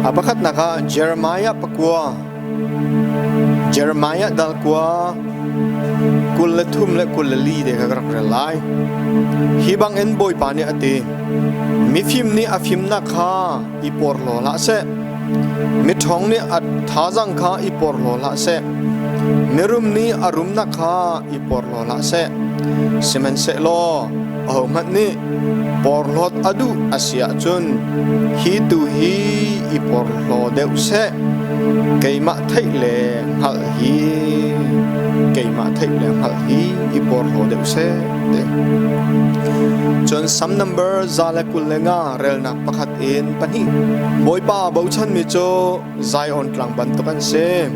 A pakhatnak ah Jeremiah pakua, Jeremiah dal kua 23 le 24 te kha ka rak rel lai. Hi bangin Bawipa nih a ti, Mifim nih a fimnak kha i porhlaw hlah seh, miṭhawng nih a thazang kha i porhlaw hlah seh, mirum nih a rumnak kha i porhlaw hlah seh. Sihmanhsehlaw ahohmanh nih porhlawt a duh a si ahcun hi tu hi i porhlaw deuh seh, keimah theih le hngalh hi keimah theih le hngalh hi i porhlaw deuh seh ti. Cun Sam number 125 relnak pakhat in pahnih. Bawipa bochanmi cu Zion tlang bantuk an si.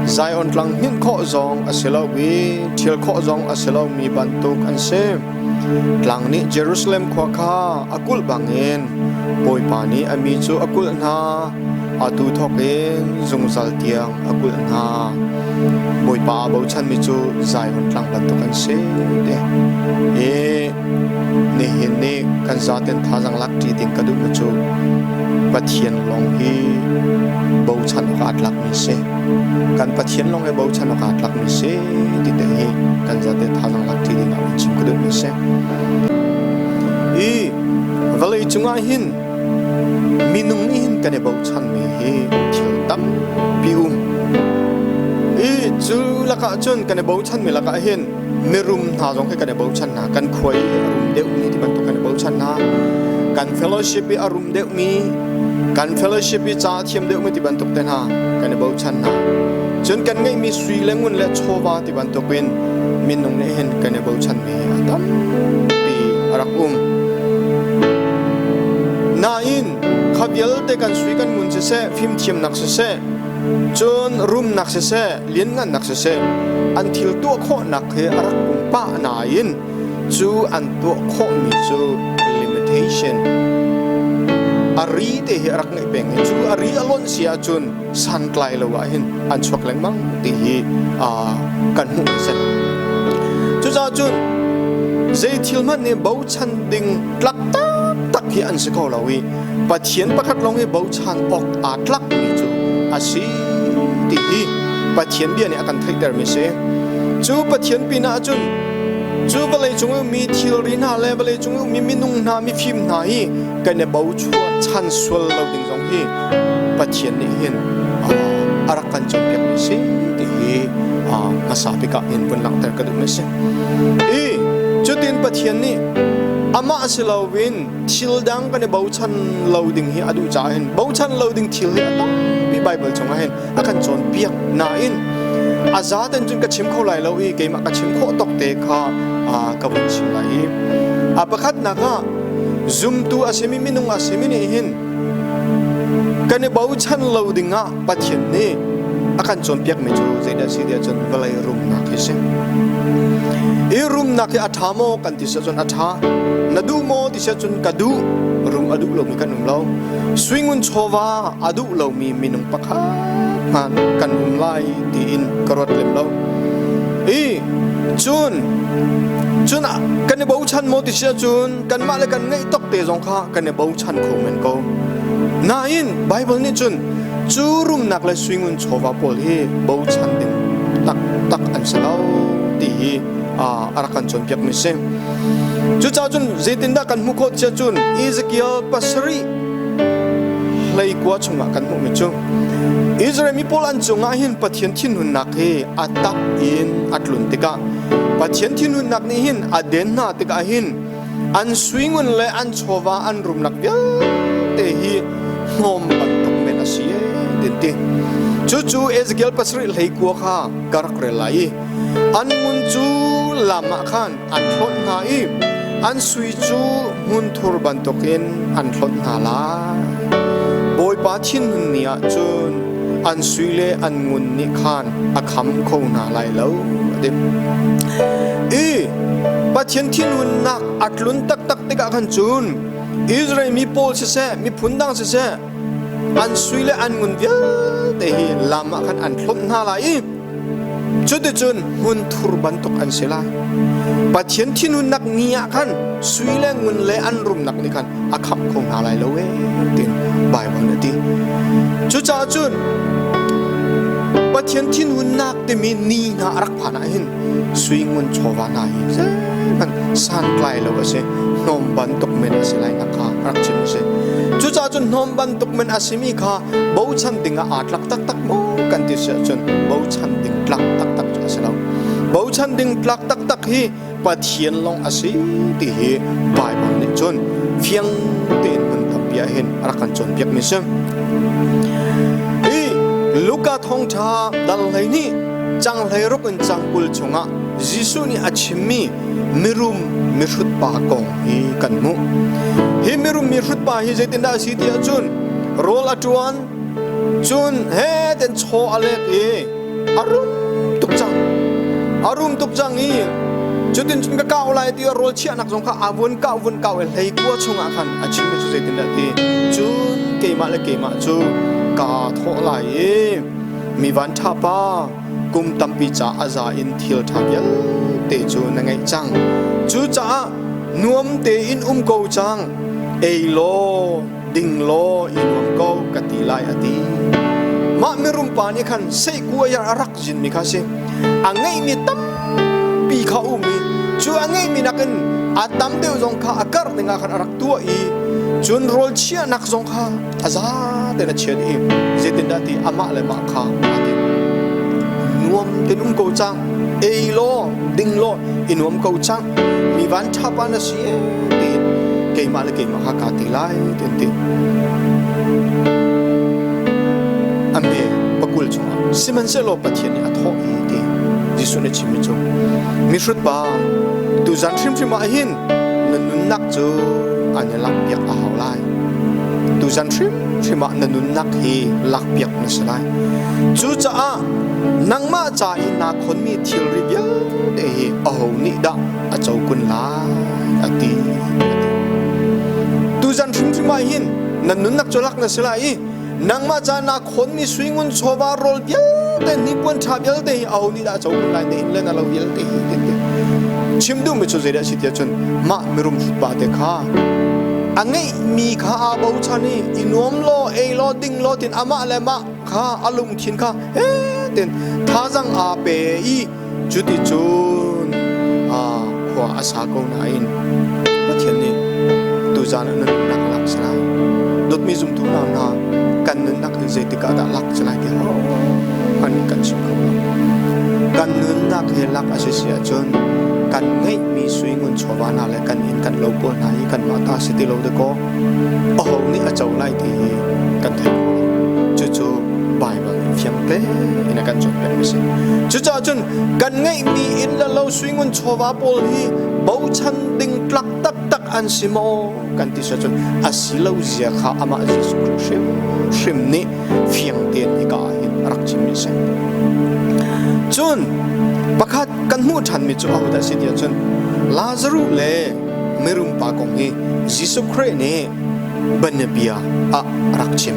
Zion tlang hninh khawh zong a si lo i ṭhial khawh zong a si lomi bantuk an si. Tlang nih Jerusalem khua kha a kulh bangin Bawipa nih a mi cu a kulh hna. Atu thawk in zungzal tiang a kulh hna. Bawipa aa bochanmi cu Zion tlang bantuk an si. Ti. I nihin ni kan zaten thazang lak ṭi ding ka duhmi cu Pathian lawng hi bochan awk aa tlakmi si. Kan Pathian lawng hi bochan awk aa tlakmi si ti te hi kan zate thazang lak ṭi ding ah chim ka duhmi si. I vawlei cungah hin minung nih hin kan i bochanmi hi thil tampi um. I cu lakah cun kan i bochanmi lakah hin mirum hna zong hi kan i bochan hna. Kan khua i a rum deuhmi ti bantuk kan i bochan hna. Kan fellowship i a rum deuhmi, kan fellowship i ca a thiam deuhmi ti bantuk te hna kan i bochan hna. Cun kan ngeihmi sui le ngun le chawva ti bantukin minung nih hin kan i bochanmi a tampi a rak um. Nain kha vialte kan sui kan ngun siseh, fimthiamnak siseh, cun rumnak siseh, lianngannak siseh, an thil tuah khawhnak hi a rak um pah nain cu an tuah khawhmi cu limitation a ri te hi a rak ngeih peng i cu a ri a lonh si ahcun santlai lo ah hin an chuak lengmang ti hi kan hmuh a si. Cucaah cun zei thil hmanh nih bochan ding tlak taktak hi an si kho lo i Pathian pakhat lawng hi bochan awk aa tlakmi cu a si ti hi Pathian bia nih a kan theihtermi si. Cu Pathian pinah cun cu vawlei cung i ummi thilri hna le vawlei cung i ummi minung hna mifim hna hi kan i bochan sual lo ding zong hi Pathian nih hin a rak kan cawnpiakmi si ti hi hmasa bik ah hin vun langhter ka duhmi si. I cutin Pathian nih amah si loin thil dang kan i bochan lo ding hi a duh caah hin bochan lo ding thil hi a tampi Bible chungah hin a kan cawnpiak nain a zaten cun ka chim kho lai lo i keimah ka chim khawh tawk te kha ka vun chim lai i a pakhatnak ah zumtu a simi minung a simi nih hin Kan i bochan lo dingah Pathian nih a kan cawnpiakmi cu zeidah a si tiah cun vawlei rumnak hi si. I rumnak hi a ṭha maw kan ti cun a ṭha. Na duh maw ti cun ka duh. Rum a duh lomi kan um lo. Suingun chawva a duh lomi minung pakhat hmanh kan um lai tiin ka ruat lem lo. I cun cun kan i bochan maw ti si ahcun kanmah le kan ngeih tok te zong kha kan i bochan kho men ko. Nain Baibal nih cun cu rumnak le suingun chawva pawl hi bochan ding taktak an si lo ti hi a rak kan cawnpiakmi si. Cucaah cun zeitindah kan hmuh khawh tiah cun Ezekiel pasarih hleikua chungah kan hmuhmi cu Israel mi pawl an cungah hin Pathian thinhunnak hi a tak in a tlun tikah Pathian thinhunnak nih hin a den hna tikah hin an suingun le an chawva an rumnak vialte hi hnawm bantuk men a si tin ti. Cucu Ezekiel pasarih hleikua kha ka rak rel lai i an ngun cu lam ah khan an hlawt hna i an sui cu hmunthur bantukin an hlawt hna lai. Bawipa thinhun ni ah cun an sui le an ngun nih khan a kham kho hna lai lo a ti. I Pathian thinhunnak a tlun taktak tikah khan cun Israel mi pawl siseh, miphun dang siseh, an sui le an ngun vialte hi lam ah khan an hlawmh hna lai i cuticun hmunthur bantuk an si lai. Pathian thinhunnak ni ah khan sui le ngun le an rumnak nih khan a khamh kho hna lai lo ee tiin Baibal nih a ti. Cucaah cun Pathian thinhunnak timi ni hna a rak phan ah hin sui ngun chawva hna hi zeihmanh santlai lo a si. Hnawm bantuk men a si lai nak kha rak chim a si. Cucaah cun hnawm bantuk men a simi kha bochan ding ah aa tlak taktak maw kan ti si ahcun bochan ding tlak taktak cu a si lo. Bochan ding tlak taktak hi Pathian lawng a si ti hi Baibal nih cun fiang tein hmun tampi ah hin a rak kan cawnpiakmi si. Hi Luka thawngṭha dal 12 cang 16 in cang 20 chungah Jesuh nih a chimmi mirum mihrut pa kong hi kan hmuh. Hi mirum mihrut pa hi zeitindah a si ti ahcun rawl a ṭuan, cun he ten chaw a lek i a rum tuk cang. A rum tuk cang i cutin cun ka kau lai ti rawl chiahnak zong kha a vun kau vun kau i hleikua chungah khan a chimmi cu zeitindah ti cun keimah le keimah cu kaa thawh lai i mi van ṭha pa kum tampi ca a za in thil ṭha vialte cu na ngeih cang. Cucaah nuam tein um ko cang. Ei law, ding law, i nuam ko ka ti lai a ti. Mah mirum pa nih khan seihkuai a rak zinmi kha a si. A ngeihmi tampi kha a um i cu a ngeihmi nakin a tam deuh zong kha a karh dingah khan a rak tuah i cun rawl chiahnak zong kha a za tein a chiat i zeitindah ti amah le mah kha aa ti nuam tein um ko cang ei law ding law i nuam ko cang mi van ṭha pa na si e tiin keimah le keimah kha kaa ti lai tiin ti a hme pakul chungah sihmanhsehlaw Pathian nih a thawh i ti Jesuh nih chimmi cu mihrut pa tuzan hrimhrim ah hin na nunnak cu an i lakpiak a hau lai. Tuzan hrimhrim ah na nunnak hi lakpiak na si lai. Cucaah nangmah ca i naa khonmi thilri vialte hi aho nih dah a co kun lai a ti. Tuzan hrimhrim ah hin na nunnak cu lak na si lai i nangmah ca naa khonmi suingun chawva rawl vialte hnipuan ṭha vialte hi aho nih dah a co kun lai na inn le na lo vialte hi tin ti chim duhmi cu zeidah a si tiah cun mah mirum hrutpa te kha a ngeihmi kha aa bochan i i nuam law ei law ding law tin amah le mah kha a lungthin kha he tin thazang aa pe i Cuticun khua a sa ko nain Pathian nih tuzaan ah na nunnak lak si lai. Dawtmi zumtu hna hna, kan nunnak hi zeitik ah dah lak si lai ti hmanh kan chim kho lo. Kan nunnak hi lak a si si ahcun kan ngeihmi sui ngun chawva hna le kan inn kan lo pawl hna hi kanmah ta si ti lo dakaw aho nih a co lai ti hi kan thei kho lo. Cucu Baibal nih fiang tein a kan cawnpiakmi a si. Cucaah cun kan ngeihmi inn le lo suingun chawva pawl hi bochan ding tlak taktak an si maw kan ti cun a si lo zia kha amah Jesuh Khrih hrimhrim nih fiang tein hika ah hin a rak chimmi a si. Cun pakhat kan hmuh ṭhanmi cu ahodah a si tiah cun Lazaruh le mirum pa kong hi Jesuh Khrih nih bianabia ah a rak chim.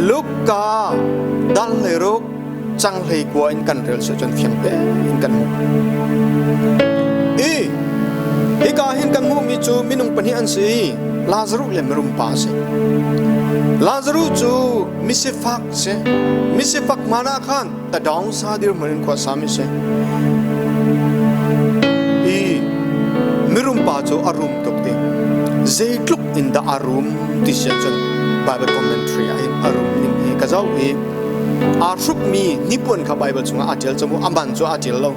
Luka dal 16 cang 19 in kan rel cun fiang tein kan hmuh. I hika hin kan hmuhmi cu minung pahnih an si i Lazaruh le mirum pa a si. Lazaruh cu misifak si. Misifak hmanh ah khan tadawng sa dirhmun in khua sami si. I mirum pa cu a rum tuk ti. Zeitluk in dah a rum ti si ahcun Bible commentary ah hin a rum ning hi ka zoh i aa hrukmi hnipuan kha Bible chungah aa ṭial camu a man cu aa ṭial lo.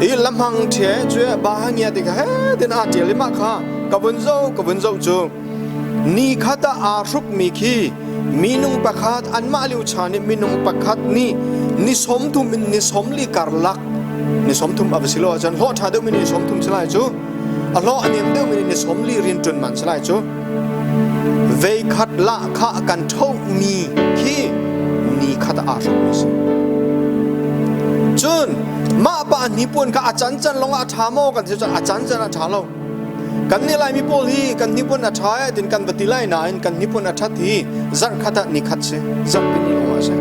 I lamhang ṭhe cu ba hangia ti kha he tin aa ṭial i mah kha ka vun zoh ka vun zoh cu Ni khat ah aa hrukmi khi minung pakhat anmah lio chan i minung pakhat nih ni 30 in ni 40 karlak ni 30 a va si lo ahcun hlawh ṭha deuhmi ni 30 si lai cu a hlawh a niam deuhmi ni 40 rian ṭuan man si lai cu veikhat lah kha kan ṭhohmi khi ni khat ah aa hrukmi si. Cun mah pa hnipuan kha a cancan lawngah a ṭha maw kan ti cun a cancan a ṭha lo. Kan nih Laimi pawl hi kan hnipuan a ṭha eh tin kan va ti lai nain kan hnipuan a ṭhat hi zarh khat ah ni khat si, zarhpi ni lawng ah si.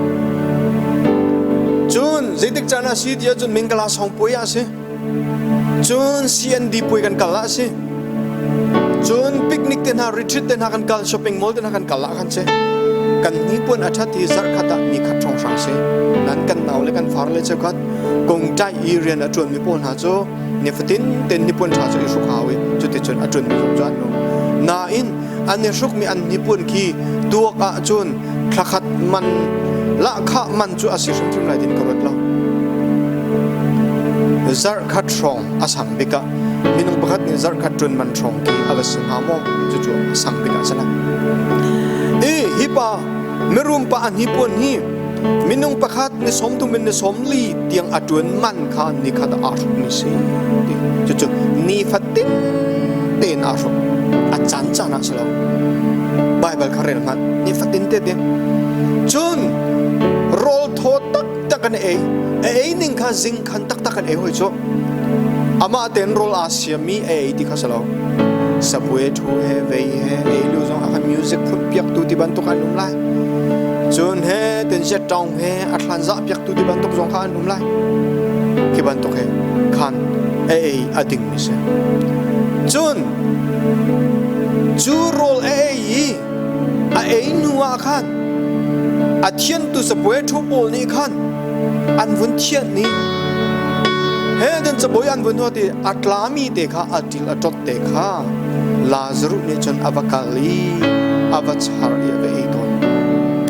Cun zeitik caan ah si ti ahcun Mingkala song puai ah si. Cun CND puai kan kal ah si. Cun picnic te hna, retreat te hna kan kal, shopping mall te hna kan kal ah khan si. Kan hnipuan a ṭhat hi zarhkhat ah nikhat hrawnghrang si. Nan kan nau le kan far le cheukhat kongṭai i rian a ṭuanmi pawl hna cu nifatin ten hnipuan ṭha cu i hruk hau i cuticun a ṭuanmi zong cu an um. Nain an i hrukmi an hnipuan khi tuak ahcun thlakhat man lahkhah man cu a si hrimhrim lai tin ka ruat lo. Zarhkhat hrawng a sang bik ah minung pakhat nih zarhkhat ṭuan man hrawng khi a va si hnga maw? Cucu a sang bik ah a si lai. I hi pa mirum pa a hnipuan hi minung pakhat ni 30 in ni 40 tiang a ṭuan man kha nikhat ah aa hrukmi si. Cucu nifatin tein aa hruk. A caan caan ah si lo. Baibal kha rel hmanh. Nifatin te te. Cun rawl thaw taktak an ei. A ei ning kha zing khan taktak an ei hoi cu. Amah tein rawl aa siammi a ei ti kha si lo. Sapue thu he vei he ei lu zong a khan music phun piaktu ti bantuk an um lai. Cun he ten jet tawng he a thlan zah piaktu ti bantuk zong kha an um lai. Khi bantuk he khan a ei a dingmi si. Cun cu rawl a ei i a ei hnu ah khan a thiantu cabuai ṭhu pawl nih khan an vun thianh i he den cabuai an vun huat i a tlami te kha a ṭil a ṭot te kha Lazaruh nih cun a va kal i a va char i a va ei tawn.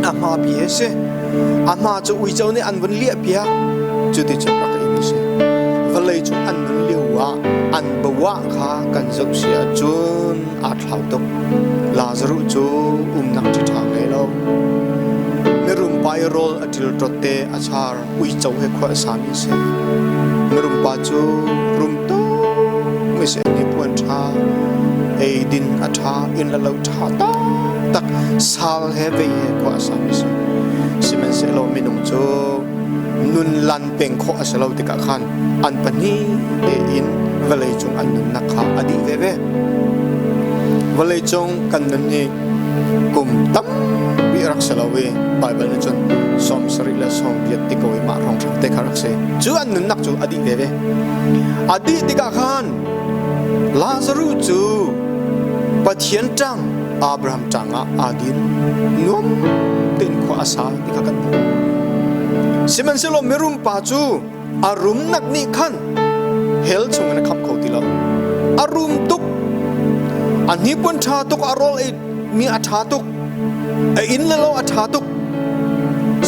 A hmapi he si. A hma cu uico nih an vun liahpiak. Cuticun rak ei mi si. Vawlei cung an nun lio ah an bawah kha kan zoh si ahcun aa thlau tuk. Lazaruh cu umnak ṭhiṭha ngei lo. Mirum pa i rawl a ṭilṭot te a char uico he khua a sami si. Mirum pa cu rum tuk mi si hnipuan ṭha, eidin a ṭha, inn le lo ṭha taktak, sal he vei he khua a sami si. Sihmanhsehlaw minung cu nun lan peng khawh a si lo tikah khan an pahnih tein vawleicung an nunnak kha a dih veve. Vawleicung kan nun hi kum tampi rak si lo i Baibal nih cun 70 le 88 ti ko i mah hrawng te kha rak si. Cu an nunnak cu a dih veve. A dih tikah khan Lazaruh cu Pathian ṭang Abraham ṭang ah aa din. Nuam tein khua a sa ti kha kan hmuh. Sihmanhsehlaw mirum pa cu a rumnak nih khan hell chungin a khamh kho ti lo. A rum tuk, a hnipuan ṭha tuk, a rawl ei mi a ṭha tuk, a inn le lo a ṭha tuk.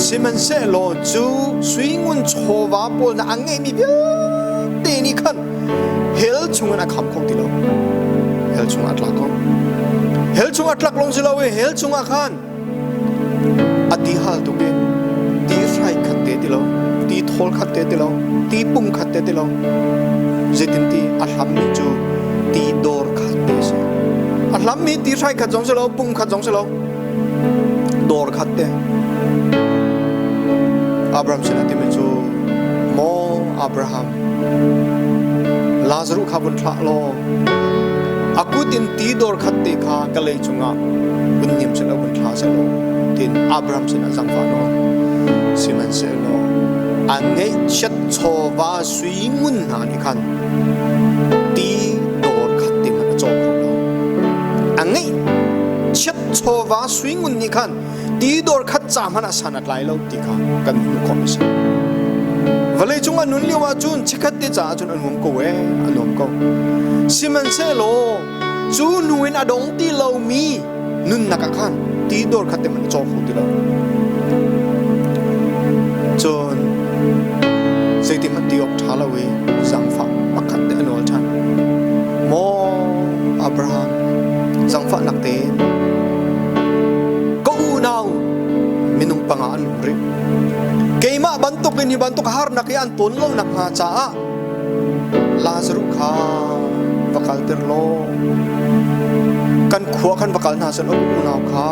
Sihmanhsehlaw cu suingun chawva pawl na a ngeihmi vialte nih khan hell chungin a khamh kho ti lo. Hell chungah a tla ko. Hell chungah tlak lawng si lo i hell chungah khan a ti hal tuk i ti hrai khat te ti lo, ti thawl khat te ti lo, ti pum khat te ti lo. Zeitinti a hlammi cu ti dawr khat te a si. A hlammi ti hrai khat zong si lo, pum khat zong si lo, dawr khat te. Abraham sinah timi cu, Maw Abraham, Lazaruh kha vun thlah law a kut in ti dawr khat te kha ka lei cungah vun niam seh law vun thla seh law tiin Abraham sinah zaangfah nawl. Sihmanhsehlaw a ngeihchiat chawva sui ngun hna nih khan ti dawr khat te hmanh a caw kho lo. A ngeihchiat chawva sui ngun nih khan ti dawr khat ca hmanh ah san a tlai lo ti kha kan hmuh khawh a si. Vawlei cung a nun lio ahcun chikkhat te caah cun a nuam ko ee, a nuam ko. Sihmanhsehlaw cu hnu in a dong ti lomi nunnak ah khan ti dawr khat te hmanh a caw kho ti lo. Cun zeiti hmanh ti awk ṭha lo i zaangfah pakhat te a nawl ṭhan. Maw Abraham, zaangfahnak tein ka unau minung panga an um rih. Keimah bantuk in hi bantuk harnak hi an ton lo nakhnga caah Lazaruh kha va kalter law kan khua khan va kal hna seh law unau kha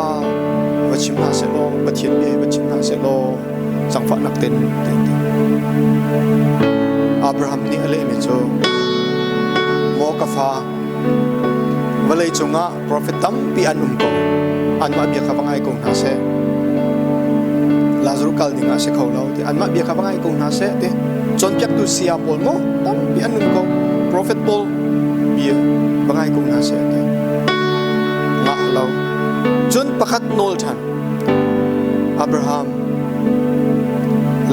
va chim hna seh law Pathian bia hi va chim hna seh law zangfahnak ten ti ti. Abraham nih a lehmi cu maw ka fa vawlei cungah Profet tampi an um ko. Anmah bia kha va ngai ko hna seh. Lazarus kal ding ah si kho lo ti. Anmah bia kha va ngai ko hna seh ti. Cawnpiaktu saya pawl maw tampi an um ko. Profet pawl bia va ngai ko hna seh ti. Ngah lo. Cun pakhat nawl ṭhan. Abraham,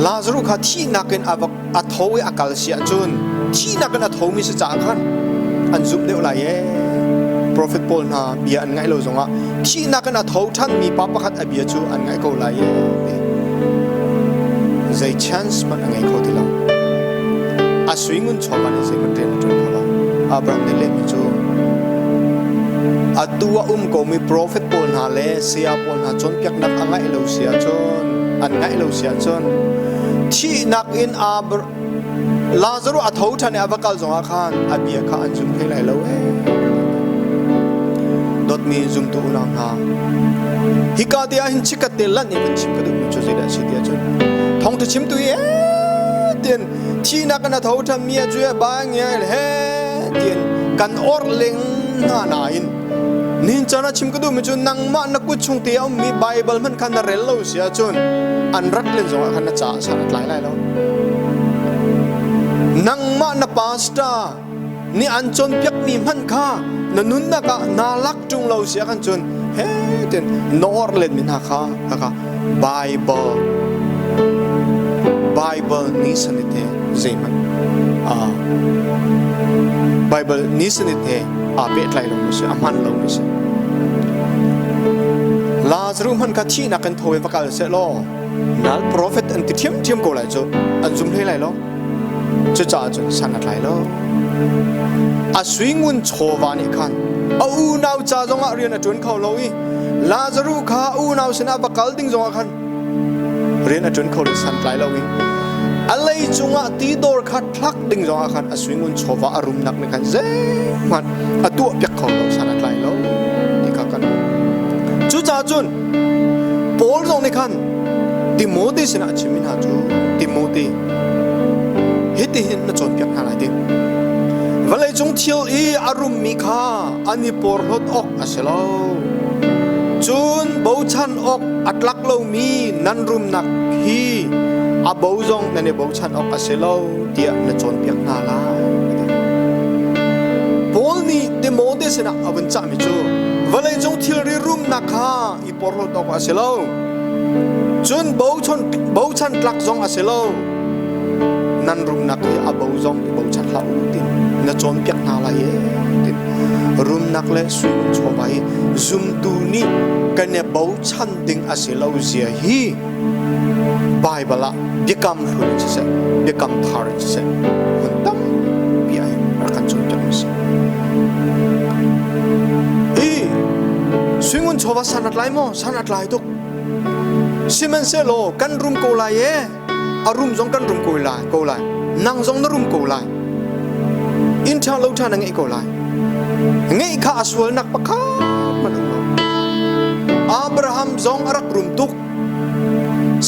Lazarus kha thihnak in a tho i a kal si ahcun thihnak in a thomi si caah khan an zumh deuh lai ee. Profet pawl hna bia an ngaih lo zongah thihnak in a tho ṭhanmi pa pakhat a bia cu an ngaih ko lai ee. Zei chance hmanh a ngei kho ti lo. A sui ngun chawva nih zeihmanh rian a ṭuan kho lo. Abraham nih lehmi cu atu a um komi profet pawl hna le saya pawl hna cawnpiaknak a ngaih lo si ahcun an ngaih lo si ahcun thihnak in Lazarus a tho ṭhan i a va kal zongah khan a bia kha an zum hlei lai lo ee. Dawtmi zumtu unau hna, hika te ah hin chikkhat te lanh in kan chim ka duhmi cu zeidah a si ti ahcun thawngṭha chimtu hi ee tian thihnak in a tho ṭhan mi a cu ba nge he tian kan orh leng hna nain nihin caan ah chim ka duhmi cu nangmah na kut chung te a ummi Baibal hmanh kha na rel lo si ahcun an rat len zongah khan na caah san a tlai lai lo. Nangmah na pastor nih an cawnpiakmi hmanh kha na nunnak ah naa lak ṭung lo si ahkhan cun he tin na orh lenmi hna kha kha Bible Bible ni sanit he zeihmanh Bible ni sanit he aa pehtlai lomi si a hman lomi si. Lazarus hmanh kha thihnak in tho i va kal seh law nal prophet an ti ṭhiamṭhiam ko lai cu an zum hlei lai lo. Cucaah cun san a tlai lo. A sui ngun chawva nih khan a unau ca zongah rian a ṭuan kho lo i Lazarus kha a unau sinah va kal ding zongah khan rian a ṭuan kho lo santlai lo i a lei cungah tidor kha thlak ding zongah khan a sui ngun chawva a rumnak nih khan zeihmanh a tuah piak kho lo san a tlai lo ti kha kan cucaah cun Paul zong nih khan Timote sinah a chimmi hna cu Timote hitihin na cawnpiak hna lai ti vawleicung thil i a rummi kha an i porhlawt awk a si lo cun bochan awk a tlak lomi nan rumnak hi a bo zong nan i bochan awk a si lo tiah na cawnpiak hna lai. Paul nih Timote sinah a vun cahmi cu vawleicung thilri rumnak kha i porhlawt awk a si lo. Cun bochan tlak zong a si lo. Nan rumnak hi a bo zong i bochan hlah u tin na cawnpiak hna lai e tin rumnak le sui chawva hi zumtu nih kan i bochan ding a si lo zia hi Baibal ah biakam hlun in siseh, biakam thar in siseh, hmun tampi ah hin rak kan cawnpiak mi si. Hi suingun chawva san a tlai maw? San a tlai tuk. Sihmanhsehlaw kan rum ko lai e, a rum zong kan rum ko lai, ko lai. Nang zong na rum ko lai. Inn ṭha lo ṭha na ngeih ko lai. Ngeih kha a sualnak pakhat hmanh um lo. Abraham zong a rak rum tuk.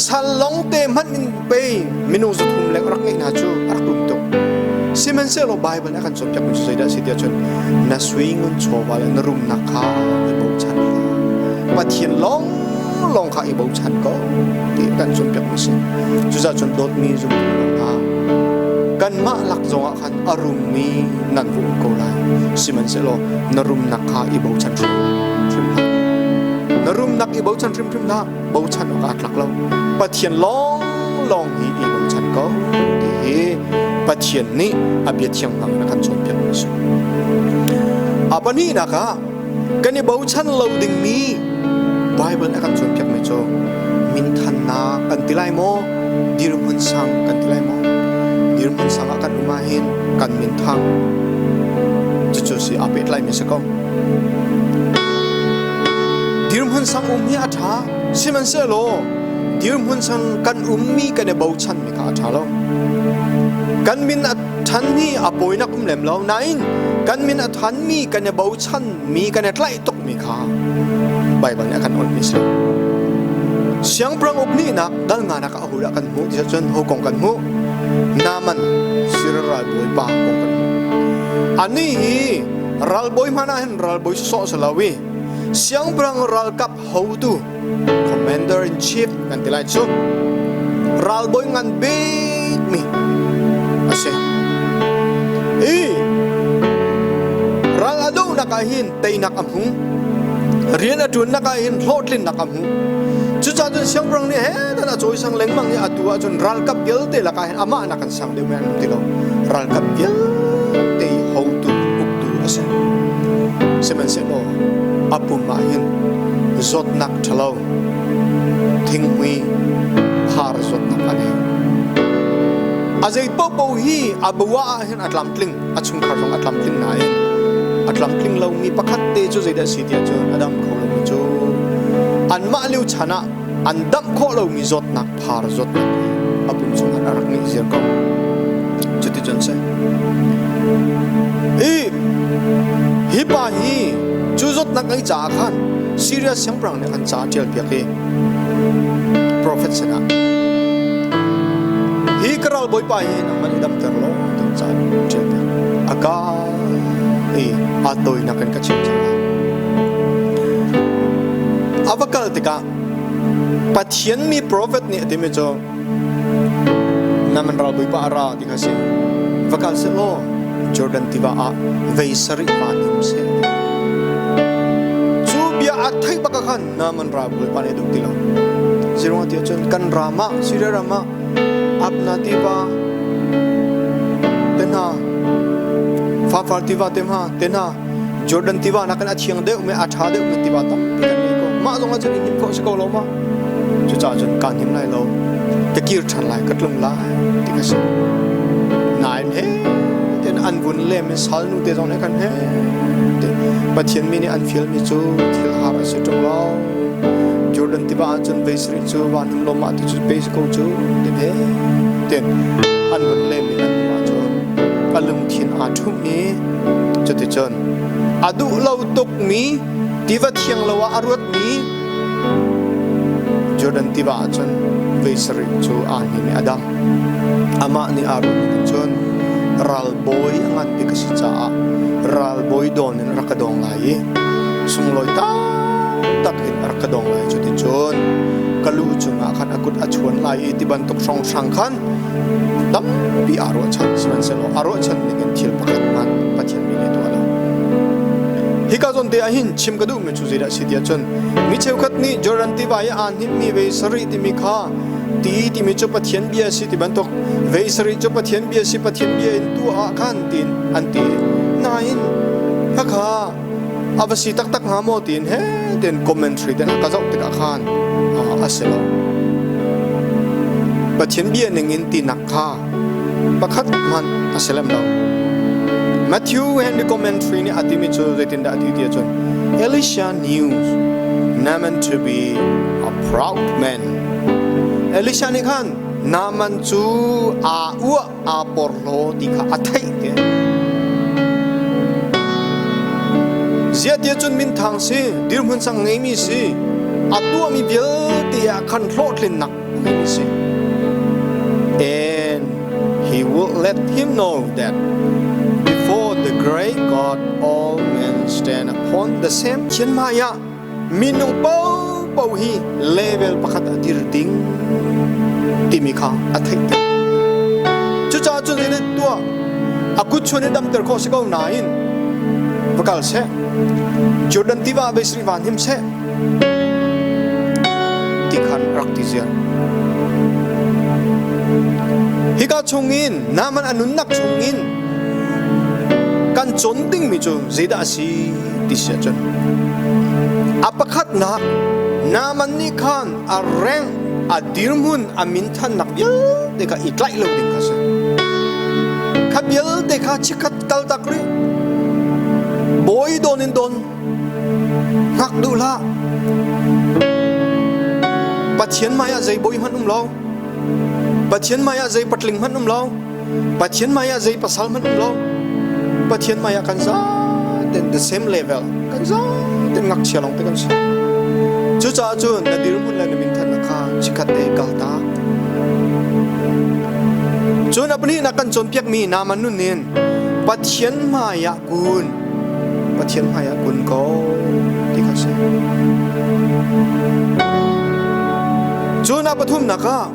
Sal lawngte hmanh in pei minung 300 leng rak ngeih hna cu a rak rum tuk. Sihmanhsehlaw Baibal nih a kan cawnpiakmi cu zeidah a si tiah cun na sui ngun chawva le na rumnak kha i bochan hlah. Pathian lawnglawng kha i bochan ko ti kan cawnpiakmi a si. Cucaah cun dawtmi zumtu hna kanmah lak zongah khan a rummi nan va um ko lai. Sihmanhsehlaw na rumnak kha i bochan hrim hlah. Na rumnak i bochan hrimhrim hlah. Bochan awk aa tlak lo. Pathian lawnglawng hi i bochan ko ti hi Pathian nih a bia thiang hmang in a kan cawnpiak mi a si. A pahnihnak ah kan i bochan lo dingmi Bible nih a kan cawnpiak mi cu minthannak kan ti lai maw dirhmun sang kan ti lai maw dirhmun sang ah kan um ahhin kan minthang cucu si aa pehtlaimi si ko. Dirhmun sang um hi a ṭha, sihmanhsehlaw dirhmun sang kan ummi kan i bochanmi kha a ṭha lo. Kan min a ṭhan hi a pawinak um lem lo, nain kan min a thanmi kan i bochanmi kan i tlaih tukmi kha Baibal nih a kan onhmi a si. Siangpahrang uk nihnak dal nganak ah a hul ah kan hmuh ti cun ho kong kan hmuh? Naaman Siria ralbawi pa kong kan hmuh. Anih hi ralbawi hmanh ah hin ralbawi sawsawh si lo i siangpahrang ralkap hotu commander in chief kan ti lai cu ralbawi ngan bikmi a si. I ral a dohnak ah hin teinak a hmu. Rian a ṭuannak ah hin hlawhtlinnak a hmu. Cucaah cun siangpahrang nih he dan a cawisang lengmang i atu ah cun ralkap vialte lakah hin amah nak an sang deuh men ti lo. Ralkap vialte i hotu uktu a si. Sihmanhsehlaw a pum ah hin zawtnak ṭhalo thinghmui phar zawtnak a ngei. A zei paohpaoh hi a bua ah hin a tlamtling, a chungkhar zong a tlamtling nain a tlamtling lomi pakhat te cu zeidah a si tiah cun a dam kho lomi cu anmah lio chan ah an damh khawh lomi zawtnak phar zawtnak hi a pum chungah a rak ngeih ziar ko. Cuticun si. I hi pa hi cu zawtnak ngei caah khan Syria siangpahrang nih an ca a ṭial piak i profet sinah hi ka ral bawipa hi nangmah nih damter law ti ca ṭial piak. A ka i aa tawinak in ka chim cang lai. A va kal tikah Pathian mi profet nih a timi cu Naman ral bawipa a ra ti kha si. Va kal seh law Jordan tiva ah vei sarih pa nim seh. Cu bia a theih bak ah khan Naman ral bawipa nih a duh ti lo. Zeiruang ti ahcun kan ram ah Syria ram ah Abna tiva te hna Fafar tiva te hna te hna Jordan tiva nakin a thiang deuh mi a ṭha deuh mi tiva tampi kan ngei ko. Mah zong ah cun i hnim khawh si ko lo ma? Cucaah cun kaa hnim lai lo. Ka kir ṭhan lai, ka tlung lai ti ka si. Nain he ten an vun lem in sal nu te zong nih khan he te Pathian mi nih an fial mi cu thil har a si ṭung lo. Jordan tiva ah cun vei sarih cu van him lo mah ti cu pe ko cu ti he ten an vun lem in an hnu ah cun a lungthin aa ṭhumh i Cuticun a duh lo tukmi tiva thiang lo ah a ruatmi Jordan tiva ah cun vei sarih cu aa hnim i a dam. Amah nih aa ruahmi cun ralbawi a ngan bik a si caah ralbawi dawn in rak ka dawng lai i sunglawi taktak in a rak ka dawng lai. Cuticun ka lu cungah khan a kut a chuan lai i ti bantuk hrawnghrang khan tampi aa ruahchan sihmanhsehlaw aa ruahchan ning in thil pakhat hmanh Pathian mi nih tuah lo. Hika zawn te ah hin chim ka duhmi cu zeidah a si tiah cun mi cheukhat nih Jordan tiva i aa hnimmi vei sarih timi kha ti timi cu Pathian bia a si ti bantuk vei sarih cu Pathian bia a si Pathian bia in tuah ah khan tiin an ti nain khakha a va si taktak hnga maw tiin he tiin commentary te ka zoh tikah khan a si lo. Pathian bia ning in tinak kha pakhat hmanh a si lem lo. Matthew Henry commentary nih a timi cu zeitindah a ti ti ahcun Elisha knew Naaman to be a proud man. Elisha nih khan Naaman cu aa uah aa porhlaw ti kha a theih te. Ziah tiah cun minthang si, dirhmun sang ngeimi si, a tuahmi vialte ah khan hlawhtlinnak a ngeimi si. And he will let him know that before the great God all men stand upon the same Chiang Mai ah minung paohpaoh hi level pakhat a dir ding timi kha a theih ter. Cucaah cun zeitin tuah a kut chuan in damter khawh si ko nain va kal seh Jordan tiva beisri van him seh ti khan rak ti ziar. Hika chungin Naaman a nunnak chungin kan cawn dingmi cu zeidah a si ti si ahcun a pakhatnak Naaman nih khan a reng a dirhmun a minthannak vialte kha i tlaih lo ding kha si kha vialte kha chikkhat kal tak rih bawi dawn in dawn hngak duh hlah Pathian hmai ah zei bawi hmanh um lo Pathian hmai ah zei patling hmanh um lo Pathian hmai ah zei pasal hmanh um lo. Pathian hmai ah kan zaten the same level kan zaten ngakchia lawng te kan si. Cucaah cun na dirhmun le na minthannak kha chikkhat te kal ta. Cun a pahnihnak kan cawnpiakmi Naaman nun in Pathian hmai ah kun Pathian hmai ah kun ko ti kha si. Cun a pathumnak ah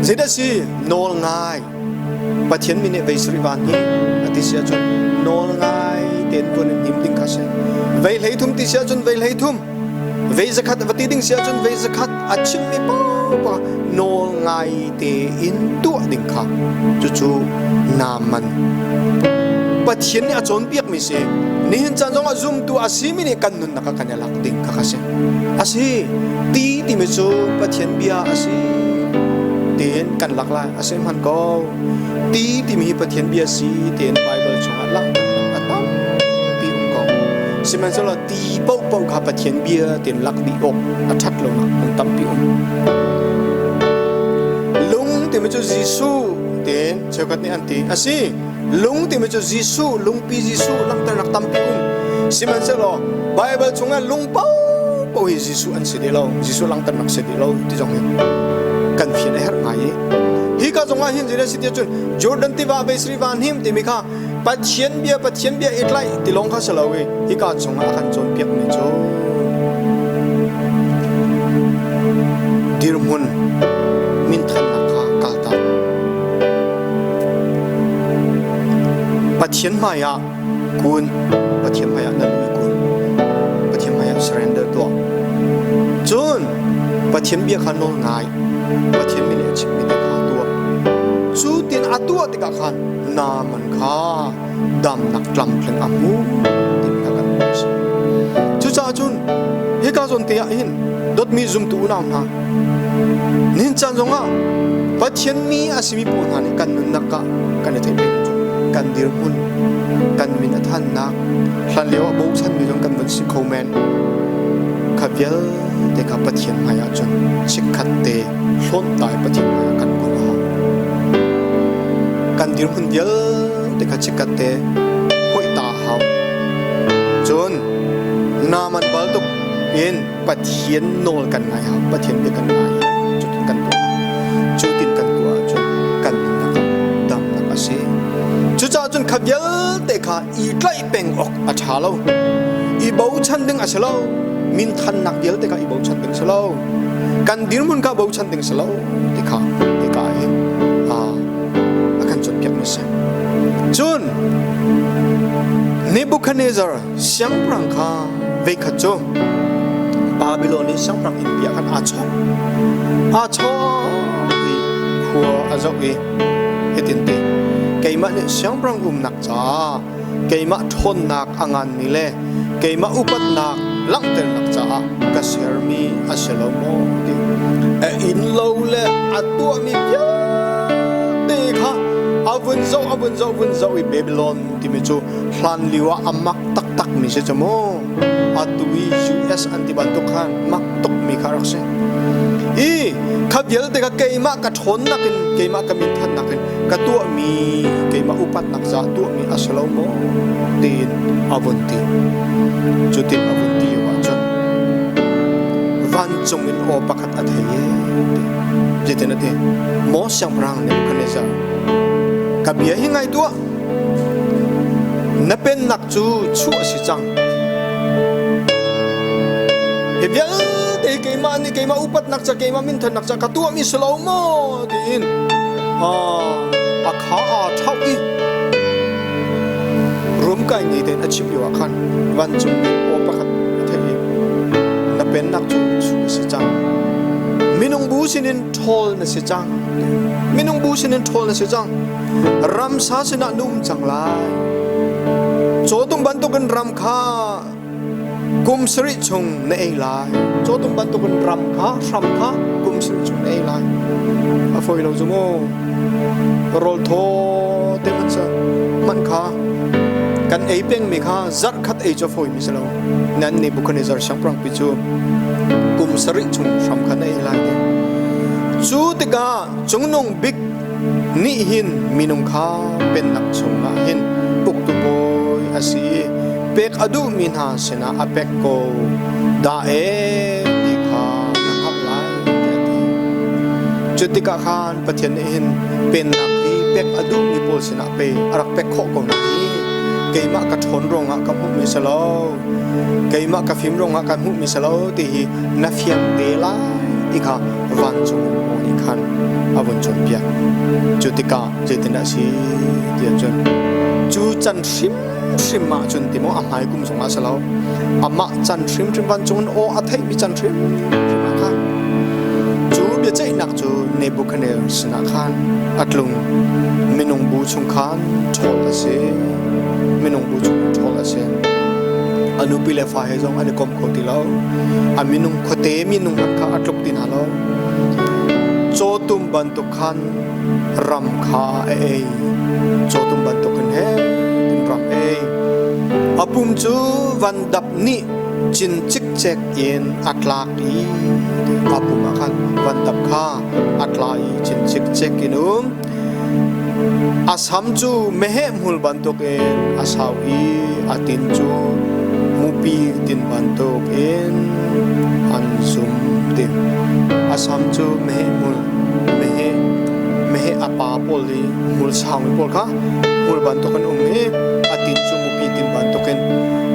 Zeidah si nawl ngai Pathian mi nih vei sarih van hi a ti si ahcun nawl ngai tein vun in hnim ding kha si. Vei hlei thum ti si ahcun vei hlei thum. Vei zakhat va ti ding si ahcun vei zakhat a chimmi paohpaoh nawl ngai tein tuah ding kha cucu Naaman Pathian nih a cawnpiakmi si. Nihin caan zongah zumtu a simi nih kan nunnak ah kan i lak ding kha kha si. A si ti timi cu Pathian bia a si tiin kan lak lai. A si hman ko. Ti timi hi Pathian bia si tiin Bible chungah langhternak a tampi um ko. Sihmanhsehlaw ti paohpaoh kha Pathian bia tiin lak dih awk a ṭhat lonak hmun tampi um. Lung timi cu Jesuh tiin cheukhat nih an ti. A si, lung timi cu Jesuh, lungpi Jesuh langhternak tampi um. Sihmanhsehlaw Bible chungah lung paohpaoh hi Jesuh an si dih lo, Jesuh langhternak si dih lo ti zong hi kan fian a herh ngai i hika zongah hin zeidah si tiah cun Jordan tiva Beisri van him timi kha Pathian bia Pathian bia i tlaih ti lawng kha si lo i hika chungah a kan cawnpiakmi cu dirhmun minthannak kha kaltak. Pathian hmaiah kun, Pathian hmaiah na lu i kun, Pathian hmaiah surrender tuah. Cun Pathian bia kha nawl ngai, Pathian min i a chimmi te kha tuah. Cu tin a tuah tikah khan Naaman kha damnak tlamtling a hmu timi kha kan hmuh a si. Cucaah cun hika zawn te ah hin dawtmi zumtu unau hna nihin caan zongah Pathian mi a simi pawl hna nih kan nunnak ah kan i theih peng cu kan dirhmun kan min a thannak hlan lio ah bochanmi zong kan van si kho men kha vialte kha Pathian hmai ah cun chikkhat te hlawntlai Pathian hmai ah kan kun a hau. Kan dirhmun vialte kha chikkhat te hoih ta a hau. Cun Naaman bantuk in Pathian nawl kan ngai hau, Pathian bia kan ngai hau. Cutin kan tuah. Cutin kan tuah ahcun kan nunnak ah damnak a si. Cucaah cun kha vialte kha i tlaih peng awk a ṭha lo. I bochan ding a si lo. Minthannak vialte kha i bochan ding a si lo. Kan dirhmun kha bochan ding si lo ti kha hika hin a kan cawnpiak mi si. Cun Nebuchadnezzar siangpahrang kha veikhat cu Babylon i siangpahrang innpi ah khan aa chawk. Aa chawk i khua a zoh i hitin ti keimah nih siangpahrang umnak caah keimah ṭhawnnak a nganmi le keimah upatnak langhternak caah ka sermi a si lo maw ti a innlo le a tuahmi vialte kha a vun zoh a vun zoh vun zoh i Babylon timi cu hlan lio ah a mak taktak mi si cu mu atu i US an ti bantuk khan mak tuk mi kha rak si i kha vialte kha keimah ka ṭhawnnak in keimah ka minthannak in ka tuahmi keimah upatnak caah tuahmi a si lo maw tiin a vun ti. Cutin a vun ti ahcun vancung in aw pakhat a thei e ti. Zeitin a ti? Maw siangpahrang Nebuchadnezzar, ka bia hi ngai tuah. Na pennak cu chuh a si cang. Hi vialte keimah nih keimah upatnak ca keimah minthannak ca ka tuahmi si lo maw tiin a kha aa ṭhauh i rumkai ngei tein a chim lio ah khan vancung mi aw pakhat a theih i na pennak cu chuh a si cang. Minung bu sinin ṭhawl na si cang. Minung bu sinin ṭhawl na si cang. Ramsa sinah na um cang lai. Cawtum bantukin ram kha kum sarih chung na ei lai. Cawtum bantukin ram kha hram kha kum sarih chung na ei lai. A fawi lo zu mu. Rawl thaw te hmanh sa hmanh kha kan ei pengmi kha zarh khat ei cu a fawimi si lo. Nan Nebuchadnezzar siangpahrang pi cu kum sarih chung hram kha na ei lai te. Cu tikah cungnung bik nih hin minung kha pennak chungah hin uktu bawi a si i pek a duhmi hna sinah a pek ko dah ee ti kha na hngalh lai tiah a ti. Cu tikah khan Pathian nih hin pennak hi pek a duhmi pawl sinah pe a rak pek khawh ko hna i keimah ka ṭhawn ruangah ka hmuhmi si lo keimah ka fim ruangah ka hmuhmi si lo ti hi na fiang te lai. ti kha vancung in aw nih khan a vun cawnpiak. Cu tikah zeitindah a si ti ahcun cu can hrimhrim ah cun ti maw a hmai kum zongah a si lo amah can hrimhrim vancung in aw a theihmi can hrimhrim ah khan cu biaceihnak cu Nebuchadnezzar sinah khan a tlung. Minung bu chung khan ṭhawl a si. Minung bu chung ṭhawl a si. A nupi le fa he zong an i kom kho ti lo. A minung khuate minung hmanh kha a tluk ti hna lo. Cawtum bantuk khan ram kha a ei. Cawtum bantuk in he tin ram ei. A pum cu vandap nih cin cikcek in a tlak i a pum ah khan vandap kha a tla i cin cikcek in um. A sam cu meheh hmul bantukin a sau i a tin cu mupi tin bantukin an zum ti. A sam cu meheh hmul, meheh, meheh a pa pawl i hmul saumi pawl kha hmul bantukin um i a tin cu mupi tin bantukin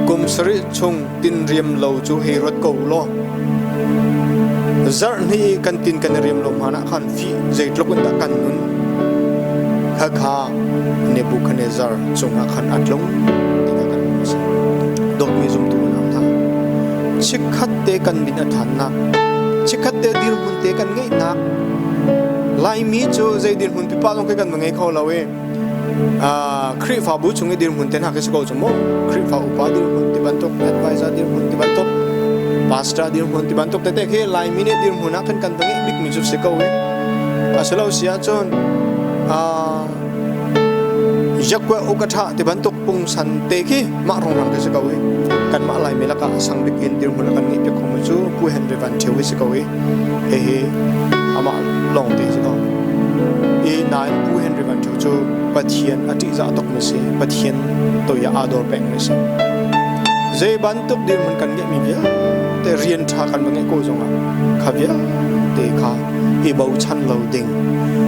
kum sarih chung tin riam lo cu hei ruat ko u law zarh hnih i kan tin kan i riam lo hmanh ah khan fih zeitluk in dah kan nun khakha Nebuchadnezzar cungah khan a tlung ti kha kan hmuh a si. Dawtmi zumtu unau hna, chikkhat te kan min a ṭhannak, chikkhat te dirhmun te kan ngeihnak, Laimi cu zei dirhmun pipa zong khi kan va ngei kho lo i Khrihfabu chung i dirhmun te hna khi si ko cu mu. Khrihfa upa dirhmun ti bantuk, advisor dirhmun ti bantuk, pastor dirhmun ti bantuk tete khi Laimi nih dirhmun ah khan kan va ngeih bikmi cu si ko i. Asilo si ahcun Yakwe ukatha ti bantuk pungsan te khi mah rongrang khi si ko i kanmah Laimi lakah sang bik in dirhmun a kan ngeih piak khomi cu Pu Henry Van Thio hi si ko i hihi amah lawng te si ko. I nain Pu Henry Van Thio cu Pathian a ṭihzah tukmi si, Pathian toi ah aa dor pengmi si. Zei bantuk dirhmun kan ngeihmi vialte rian ṭha kan va ngeih ko zongah kha vialte kha i bochan lo ding.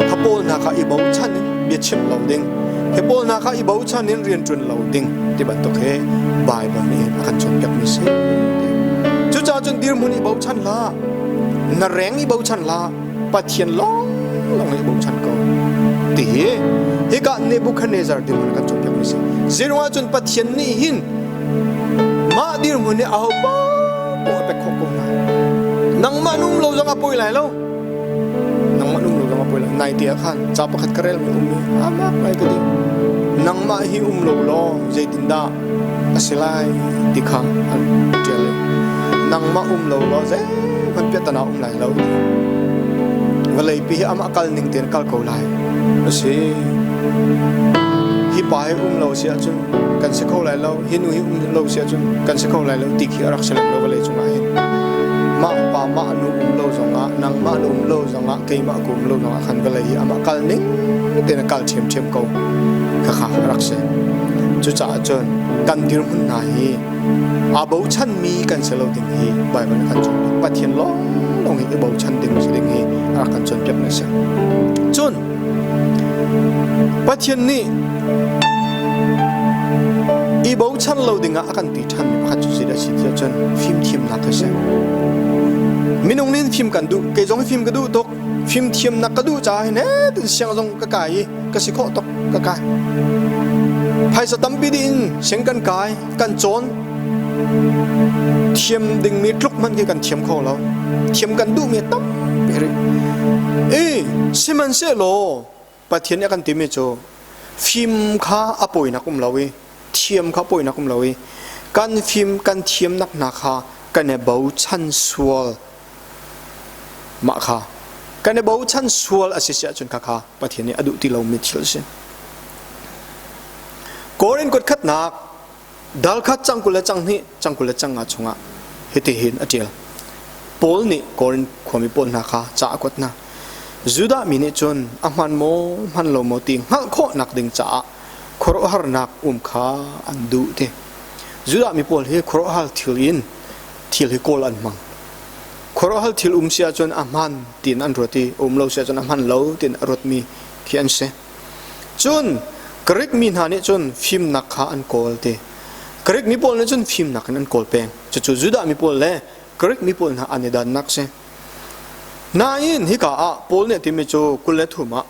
Kha pawl hna kha i bochan in biachim lo ding. Hi pawl hna kha i bochan in rian ṭuan lo ding ti bantuk hi Baibal nih a kan cawnpiakmi si. Cucaah cun dirhmun i bochan hlah, na reng i bochan hlah, Pathian lawnglawng i bochan ko. Ti hi hika Nebuchadnezzar dirhmun kan cawnpiakmi si. Zeiruangah cun Pathian nih hin mah dirhmun hi aho paoh a pek khawh ko hna. Nangmah num lo zong a poi lai lo. Nangmah num lo zong a poi lai. Nai te ah khan ca pakhat ka relmi um i amak ngai ka ti. Nangmah hi um lo law zeitindah a si lai ti kha an ṭial i nangmah um lo law zeihmanh piahtana um lai lo ti. Vawleipi hi amah kal ning tein kal ko lai. A si. Hi pa hi um lo si ahcun kan si kho lai lo. Hi nu hi um lo si ahcun kan si kho lai lo ti khi a rak si lem lo vawlei cungah hin. Mah pa mah nu um lo zongah nangmah na um lo zongah keimah ka um lo zongah khan vawlei hi amah kal ning tein a kal ṭhiamṭhiam ko. Khakha a rak si. Cucaah cun kan dirhmun hna hi aa bochanmi kan si lo ding hi Baibal nih kan cawnpiak. Pathian lawnglawng hi i bochan ding si ding hi a rak kan cawnpiakmi a si. Cun Pathian nih i bochan lo dingah a kan ti ṭhanmi pakhat cu zeidah a si tiah cun fimthiamnak a si. Minung nih fim kan duh, kei zong fim ka duh tuk. Fimthiamnak ka duh caah hin tin siang zong ka kai i ka si khawh tuk ka kai. Phaisa tampi dih in siang kan kai, kan cawn. Thiam dingmi tluk hmanh khi kan thiam kho lo. Thiam kan duhmi a tampi rih. I sihmanhsehlaw Pathian nih a kan timi cu fim kha a pawinak um lo i thiam kha pawinak um lo i kan fim kan thiamnak hna kha kan i bochan sual mah kha kan i bochan sual a si si ahcun khakha Pathian nih a duh ti lomi thil a si. Korin kut khatnak dal khat cang 20 le cang hnih cang 20 le cang nga chungah hitihin a ṭial. Paul nih Korin khuami pawl hna kha ca a kuat hna. Judah mi nih cun a hman maw hman lo maw ti hngalh khawhnak ding caah khuaruahharnak um kha an duh ti. Judah mi pawl hi khuaruahhar thil in thil hi kawl an hmang. Khuaruahhar thil um si ahcun a hman tiin an ruat i um lo si ahcun a hman lo tiin a ruatmi khi an si. Cun Greek mi hna nih cun fimnak kha an kawl ti. Greek mi pawl nih cun fimnak in an kawl peng. Cucu Judah mi pawl le Greek mi pawl hna an i dannak si. Nain hika ah Paul nih a timi cu 23 ah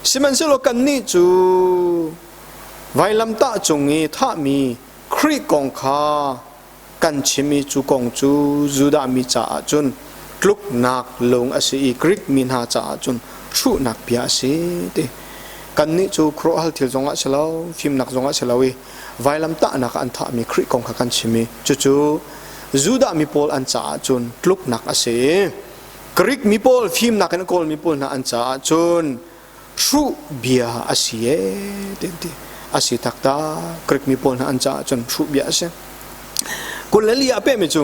sihmanhsehlaw kannih cu vailamtah cung i thahmi Khrih kong kha kan chim i cu kong cu Judah mi caah cun tluknak lung a si i Greek mi hna caah cun hruhnak bia a si ti. Kannih cu khuaruahhal thil zongah si lo, fimnak zongah si lo i vailamtahnak ah an thahmi Khrih kong kha kan chim i cucu Judah mi pawl an caah cun tluknak a si i Greek mi pawl fimnak in a kawlmi pawl hna an caah cun hruh bia a si ee ti an ti. A si taktak. Greek mi pawl hna an caah cun hruh bia a si. 24 ah pehmi cu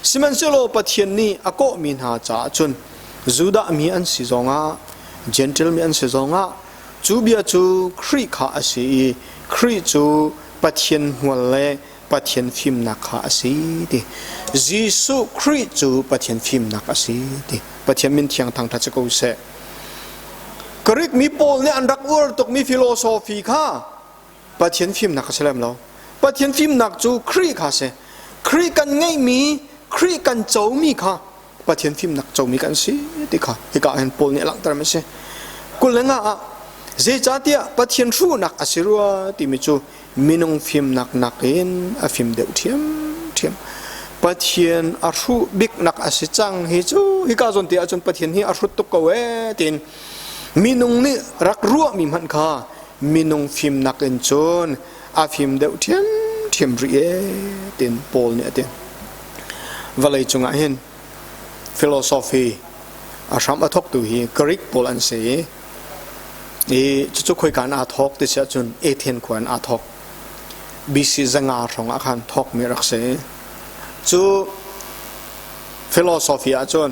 sihmanhsehlaw Pathian nih a kawhmi hna caah cun Judah mi an si zongah Gentle mi an si zongah cu bia cu Khrih kha a si i Khrih cu Pathian hmual le Pathian fimnak kha a si ti. Jesuh Khrih cu Pathian fimnak a si ti. Pathian min thiang thangṭhat si ko seh. Greek mi pawl nih an rak uar tukmi philosophy kha Pathian fimnak a si lem lo. Pathian fimnak cu Khrih kha a si. Khrih kan ngeihmi, Khrih kan comi kha Pathian fimnak comi kan si ti kha hika hin Paul nih a langhtermi a si. 25 ah zeicahtiah Pathian hruhnak a si rua timi cu minung fimnak nakin a fim deuh ṭhiamṭhiam. Pathian a hruh biknak a si cang hi cu hika zawn te ahcun Pathian hi a hrut tuk ko ee tiin minung nih rak ruahmi hmanh kha minung fimnak in cun a fim deuh ṭhiamṭhiam rih ee tiin Paul nih a ti. Vawlei cungah hin philosophy a hram a thawktu hi Greek pawl an si i I cucu khoika in aa thawk ti si ahcun Athen khua in aa thawk. BC 500 hrawng ah khan thawkmi a rak si. Cu philosophy ahcun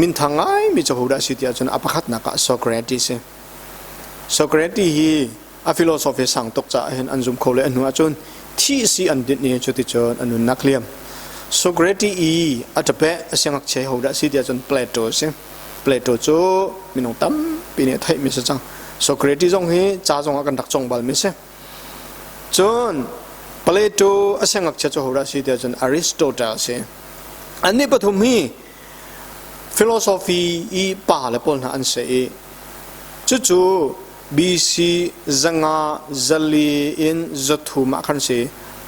minthang ngaimi cu hodah si ti ahcun a pakhatnak ah Socrates si. Socrates hi a philosophy sang tuk caah hin an zum kho le a hnu ahcun thih si an dinh i cuticun a nunnak liam. Socrates i a ṭapeh a siangngakchia hodah si ti ahcun Plato a si. Plato cu minung tampi nih a theihmi si cang. Socrates zong hi ca zong ah kan rak cong balmi si. Cun Plato a siangngakchia cu hodah si tiah cun Aristotle a si. Annih pathum hi philosophy i pa le pawl hna an si i cucu BC 500 zali in 300 ah khan si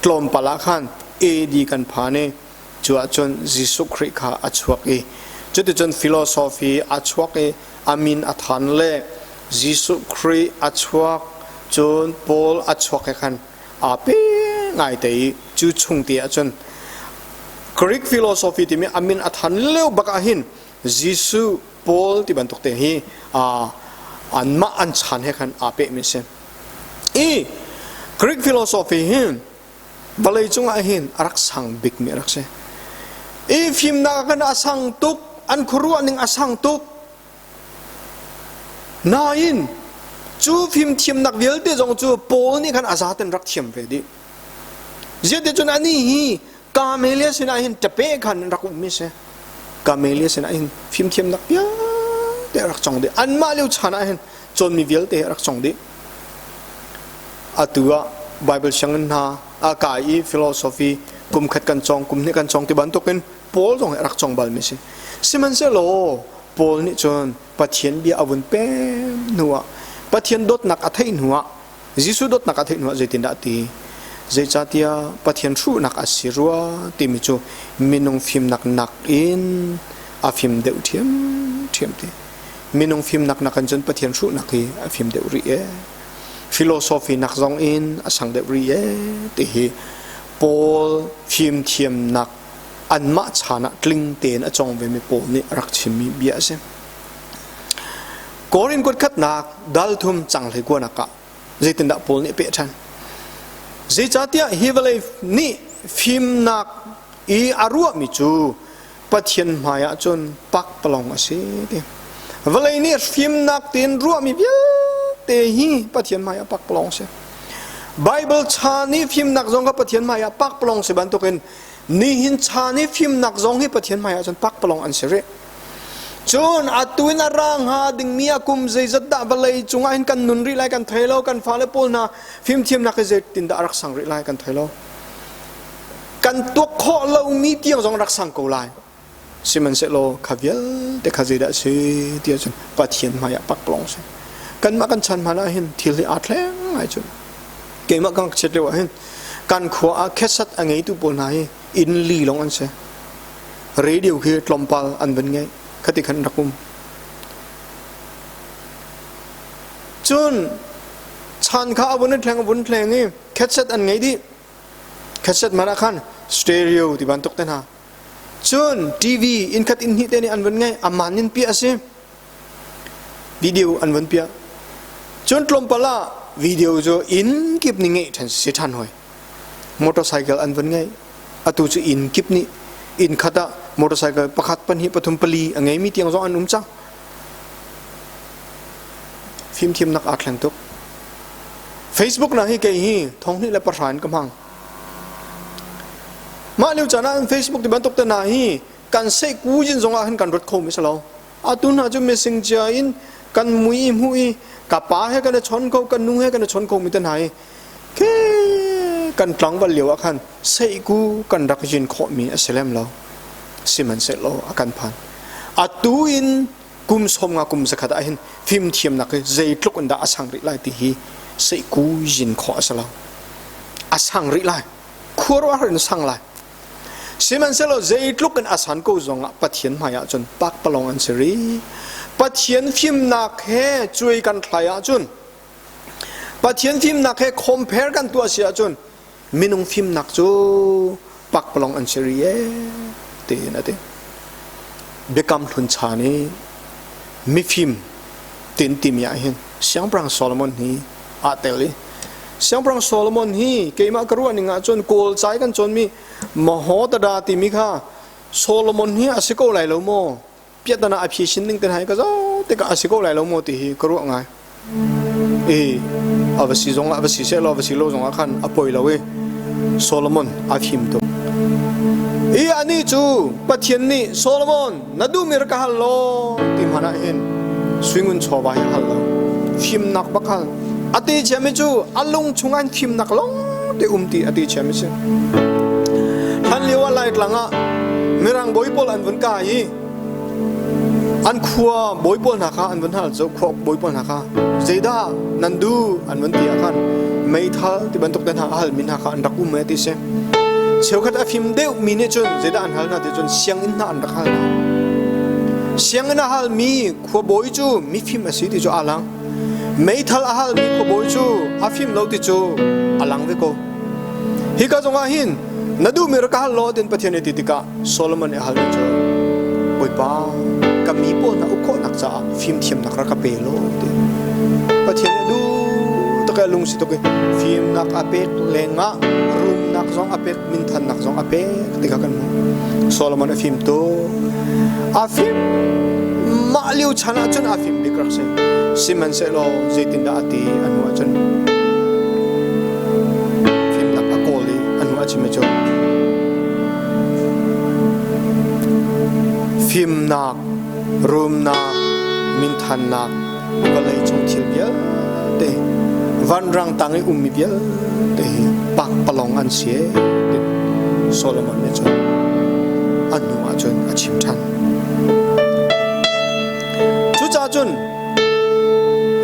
tlawmpal ah khan AD kan phan i Cu ahcun Jesuh Khrih kha a chuak i cuticun philosophy a chuak i a min a than le Jesuh Khrih a chuak cun Paul a chuak he khan aa pe ngaite i cu chung te ahcun Greek philosophy timi a min a than lio bak ah hin Jesuh Paul ti bantuk te hi anmah an chan he khan aa pehmi a si. I Greek philosophy hi vawlei cungah hin a rak sang bikmi a rak si. I fimnak kan a sang tuk, an khuaruah ning a sang tuk. Nain cu fimthiamnak vialte zong cu Paul nih khan a zaten rak thiam ve dih. Ziah cun anih hi Kamelia sinah hin ṭape khan an rak ummi si. Kamelia sinah hin fimthiamnak vialte a rak cong dih. Anmah lio chan ah hin cawnmi vialte a rak cong dih. Atu ah Bible sianginn hna a kai i philosophy kum khat kan cawng, kum hnih kan cawng ti bantukin Paul zong hi a rak cawng balmi si. Sihmanhsehlaw Paul nih cun Pathian bia a vun pem hnuah Pathian dawtnak a theih hnuah Jesuh dawtnak a theih hnuah zeitindah a ti? Zeicahtiah Pathian hruhnak a si rua timi cu minung fimnak nakin a fim deuh ṭhiamṭhiam ti. Minung fimnak nakin cun Pathian hruhnak hi a fim deuh rih ee. Philosophy nak zong in a sang deuh rih ee ti hi Paul fimthiamnak anmah chan ah tling tein a cawng vemi Paul nih a rak chimmi bia a si. Korin kuatkhatnak dal thum cang hlei kuanak ah zeitindah Paul nih a peh ṭhan? Zeicahtiah hi vawlei nih fimnak i a ruahmi cu Pathian hmaiah cun pakpalawng a si ti. Vawlei nih fimnak tein ruahmi vialte hi Pathian hmaiah pakpalawng a si. Bible chan i fimnak zong kha Pathian hmaiah pakpalawng si bantukin nihin chan i fimnak zong hi Pathian hmaiah cun pakpalawng an si rih. Cun atu in a ra hnga dingmi a kum zeizat dah vawlei cungah hin kan nun rih lai kan thei lo, kan fale pawl hna fimthiamnak hi zeitindah a rak sang rih lai kan thei lo. Kan tuak khawh lomi tiang zong rak sang ko lai. Sihmanhsehlaw kha vialte kha zeidah a si ti ahcun Pathian hmaiah pakpalawng a si. Kanmah kan chan hmanh ah hin thil hi aa thleng ngai cun. Keimah ka ngakchiat lio ah hin kan khua ah khesat a ngeitu pawl hna hi inn li lawng an si. Radio khi tlawmpal an van ngeih. Khati khan rak um. Cun chan kha a vun i thleng a vun thleng i khetset an ngei dih. Khetset man ah khan stereo ti bantuk te hna. Cun TV innkhat inn hnih te nih an vun ngei. Aman in piah a si. Video an vun piah. Cun tlawmpal ah video cu inn kip nih ngeih ṭhan si ṭhan hoi. Motorcycle an vun ngei. Atu cu inn kip nih inn khat ah motorcycle pakhat, pahnih, pathum, pali a ngeimi tiang zong an um cang. Fimthiamnak aa thleng tuk. Facebook na hi kei hi 2010 in ka hmang. Mah lio caan ah Facebook ti bantuk te hna hi kan seh ku jin zong ah hin kan ruat kho mi si lo. Atu hna cu mising cia in kan mui i hmuh i ka pa he kan i chawn ko, kan nu he kan i chawn ko mi te hna hi ke kan tlangval lio ah khan seiku kan rak yin khawhmi a si lem lo. Sihmanhsehlaw a kan phan. Atu in kum 50 kum 100 ah hin fimthiamnak hi zeitluk in dah a sang rih lai ti hi seiku yin khawh a si lo. A sang rih lai. Khuaruahhar in sang lai. Sihmanhsehlaw zeitluk in a san ko zongah Pathian hmai ah cun pakpalawng an si rih. Pathian fimnak he cuai kan thlai ahcun Pathian fimnak he compare kan tuah si ahcun minung fimnak cu pakpalawng an si rih ee tiin a ti. Biakam Hlun chan i mifim tin timi ah hin Siangpahrang Solomon hi aa tel i Siangpahrang Solomon hi keimah ka ruah ning ahcun Kawl ca i kan cawnmi Mahotada timi kha Solomon hi a si ko lai lo maw? Piahtana a phi sin ding te hna hi ka zoh tikah a si ko lai lo maw ti hi ka ruah ngai. I a va si zong ah va si seh law va si lo zong ah khan a poi lo i Solomon a fim tuk. I anih cu Pathian nih Solomon na duhmi rak ka hal law ti hmanh ah hin suingun chawva hi hal lo. Fimnak bak hal. A ti ciami cu a lung chung ah fimnak lawng te um ti a ti ciami si. Hlan lio ah Laitlang ah Mirang bawi pawl an vun kai i An khua bawi pawl hna kha an vun hal cu khua bawi pawl hna kha zeidah nan duh an vun ti ah khan meithal ti bantuk te hna a halmi hna kha an rak um e ti si. Cheukhat a fim deuhmi nih cun zeidah an hal hna ti cun sianginn hna an rak hal hna. Sianginn a halmi khua bawi cu mifim a si ti cu aa lang. Meithal a halmi khua bawi cu a fim lo ti cu a lang ve ko. Hika zongah hin na duhmi rak ka hal law tin Pathian nih ti tikah Solomon nih a halmi cu Bawipa ka mi pawl hna uk khawhnak caah fimthiamnak rak ka pe law ti. Pathian nih duh tak i lungsi tuk i fimnak a pek lengah rumnak zong a pek minthannak zong a pek ti kha kan hmuh. Solomon a fim tuk. A fim mah lio chan ah cun a fim bik rak si. Sihmanhsehlaw zeitindah a ti a hnu ah cun fimnak a kawl i a hnu ah chim cu fimnak, rumnak, minthannak, vawlei cung thil vialte vanrang tang i ummi vialte hi pakpalawng an si ee ti Solomon nih cun a hnu ah cun a chim ṭhan. Cucaah cun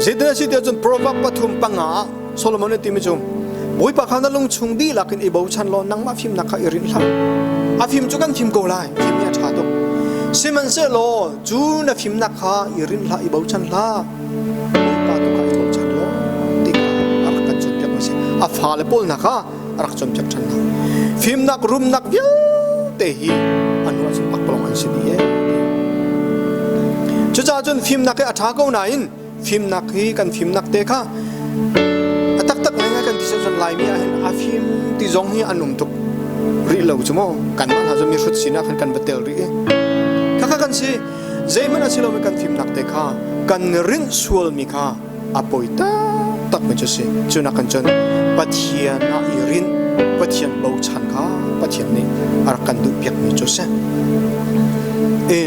zeitin a si tiah cun Proverb pathum panga ah Solomon nih timi cu Bawipa kha na lung chung dihlak in i bochan law nangmah fimnak kha i rinh hlah. A fim cu kan fim ko lai, fim hi a ṭha tuk. Sihmanhsehlaw cu na fimnak kha i rinh hlah, i bochan hlah. Bawipa tu kha i bochan law ti kha a rak kan cawnpiak a si. A fale pawl hna kha a rak cawnpiak ṭhan hna. Fimnak, rumnak vialte hi a hnu ahcun pakpalawng an si dih ee. Cucaah cun fimnak hi a ṭha ko nain fimnak hi kan fimnak te kha a taktak ngaingai kan ti cun Laimi ah hin a fim ti zong hi an um tuk rih lo cu maw kanmah hna cu mi hrut sinah khan kan va tel rih i khakha kan si zeihmanh a si lomi kan fimnak te kha kan rinh sualmi kha a poi taktak mi cu si cu nak kan cun Pathian ah i rinh Pathian bochan kha Pathian nih a rak kan duh piakmi cu si i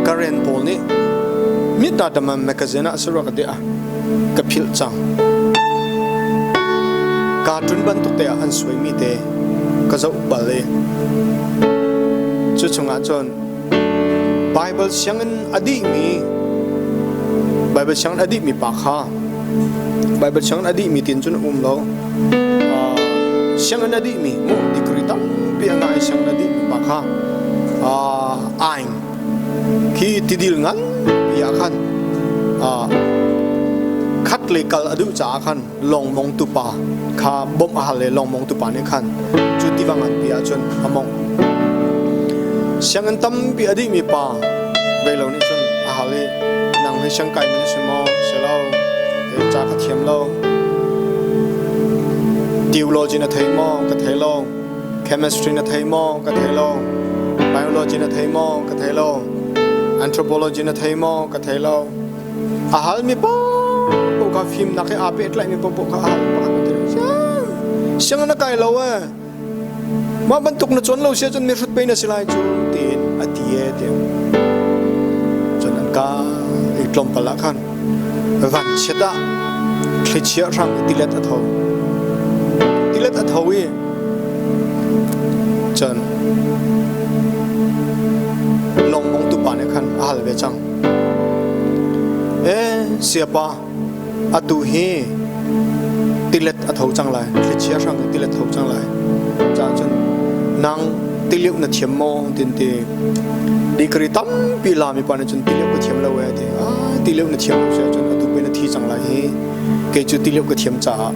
Karen pawl nih Mita Daman magazine ah sarua ka deh ah ka philh cang. Cartoon bantuk te ah an suaimi te ka ka zoh bal i cu chungah cun Bible sianginn a dihmi Bible sianginn a dihmi pa kha Bible sianginn a dihmi tin cun um lo sianginn a dihmi mu degree tampi a ngah i sianginn a dihmi pa kha aing khi tidil nganpi ah khan khat le kal a duh caah khan lawngmong tupa kha bawmh a hal i lawngmong tupa nih khan cu tiva nganpi ah cun a mongh. Sianginn tampi a dihmi pa vei lo nih cun a hal i nang hi siangkai mi na si maw? Si lo. Ca ka thiam lo. Theology na thei maw? Ka thei lo. Chemistry na thei maw? Ka thei lo. Biology na thei maw? Ka thei lo. Anthropology na thei maw? Ka thei lo. A halmi paohpaoh kha fimnak he aa pehtlaihmi paohpaoh kha a hal pakhat na ti sianginn na kai lo ee mah bantuk na cawn lo si ahcun mihrut pei na si lai cu tiin a ti ee ti cun an ka i tlawmpal ah khan vanchiat ah thlichia hrang i tilet a tho tilet a tho i cun lawngmong tupa nih khan a hal ve cang Ee, siapa, atu hi tilet a tho cang lai, thlichia hrang in tilet tho cang lai. Caah cun nang tilioh na thiam maw tin ti degree tampi lami pa nih cun tilioh ka thiam lo ee ti. Ah, tilioh na thiam lo si ahcun atu pe na thi cang lai hi. Kei cu tilioh ka thiam caah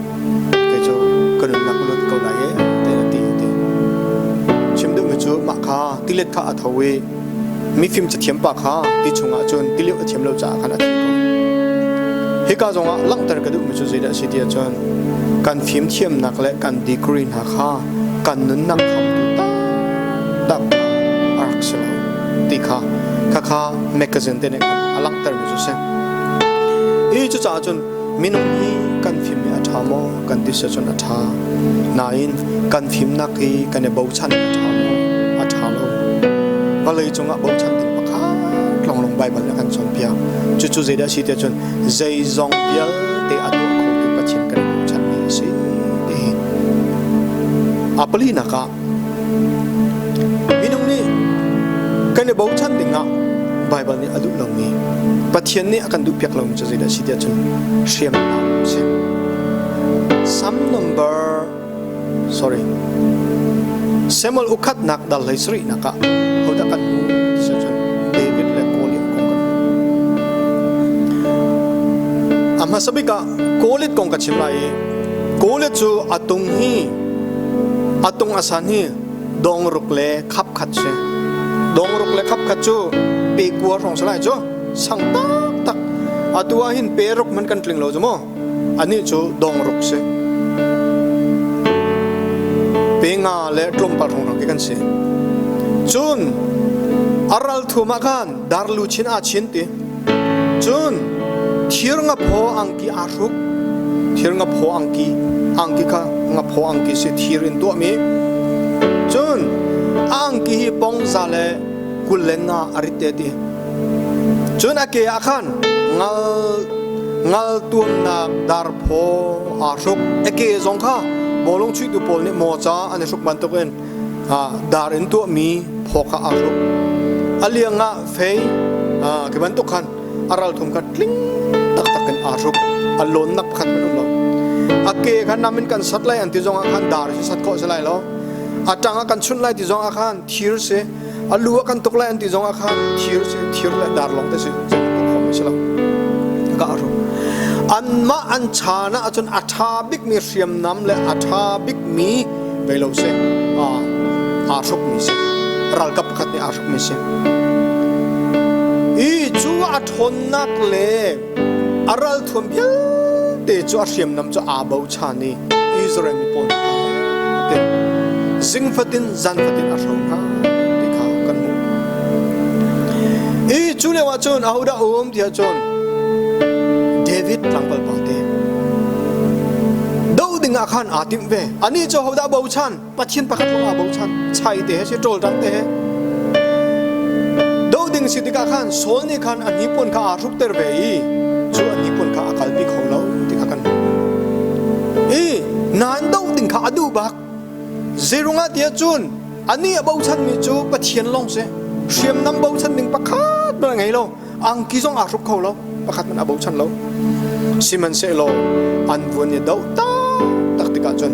kei cu ka nunnak luat ko lai ee ti a ti ti. Chim duhmi cu mah kha tilet kha a tho i Mifim cathiam pa kha ti chungah cun tilioh a thiam lo caah khan a thi ko. Hika zongah langhter ka duhmi cu zeidah a si ti ahcun kan fimthiamnak le kan degree hna kha kan nunnak khamtu taktak a rak si lo ti kha khakha magazine te nih khan a langhtermi cu si. Hi cucaah cun minung hi kan fim hi a ṭha maw kan ti si ahcun a ṭha. Nain kan fimnak hi kan i bochan a ṭha maw? A ṭha lo. Vawlei cungah bochan ding pakhat lawnglawng Baibal nih a kan cawnpiak. Cucu zeidah a si tiah cun zeizong vialte a tuah khotu Pathian kan i bochanmi a si ti hi. A palinak ah Minung nih kan i bochan dingah Baibal nih a duh lomi, Pathian nih a kan duhpiak lomi cu zeidah a si tiah cun hriamnam a si. Psalm number sorry Samuel ukhatnak dal hlei sarihnak ah hodah kan hmu ti cun David le Goliath kong kan hmu. A hmasa bik ah Goliath kong ka chim lai i Goliath cu a tung hi a tung a san hi dongruk le khap khat si. Dongruk le khap khat cu pe kua hrawng si lai cu sang taktak. Atu ah hin pe ruk man kan tling lo cu mu. Anih cu dongruk si. Pe nga le tlawmpal hrawng hrawng khi kan si. Cun a ral thum ah khan darlu chin aa chin ti. Cun thir ngaphaw angki aa hruk. Thir ngaphaw angki, angki kha ngaphaw angki si thir in tuahmi. Cun a angki hi pongza le 25 a rit te ti. Cun a ke ah khan ngal ngal tuamnak darphaw aa hruk. A ke zong kha bawlung chuihtu pawl nih mawca an i hruk bantukin dar in tuahmi phaw kha aa hruk. A liang ah fei khi bantuk khan a ralthum kha tling taktak in aa hruk. A lawnnak pakhat hmanh um lo. A ke kha nam in kan sat lai an ti zong ah khan dar si sat khawh si lai lo. A ṭang ah kan chunh lai ti zong ah khan thir si. A lu ah kan tuk lai an ti zong ah khan thir si. Thir le dar lawng te si. Khom si lo. Ka hruk. Anmah an chan ah cun a ṭha bikmi hriamnam le a ṭha bikmi vei lo si aa hrukmi si ralkap pakhat nih aa hrukmi si i cu a ṭhawnnak le a ralthuam vialte cu a hriamnam cu aa bochan i Israel mi pawl te zing fatin zan fatin a hro hna ti kha kan hmuh i cu lio ah cun ahodah um ti ahcun David tlangval pa te do ding ah khan aa timh ve anih cu hodah bochan Pathian pakhat lawng aa bochan chai te he si ṭawlṭang te he do ding si tikah khan Saul nih khan a hnipuan kha aa hrukter ve i cu a hnipuan kha a kalpi kho lo ti kha kan hmuh i nain do ding kha a duh bak. Zeirungah tiah cun anih a bochanmi cu Pathian lawng si. Hriamnam bochan ding pakhat hmanh a ngei lo. Angki zong aa hruk kho lo. Pakhat hmanh a bochan lo. Sihmanhsehlaw an vun i doh taktak tikah cun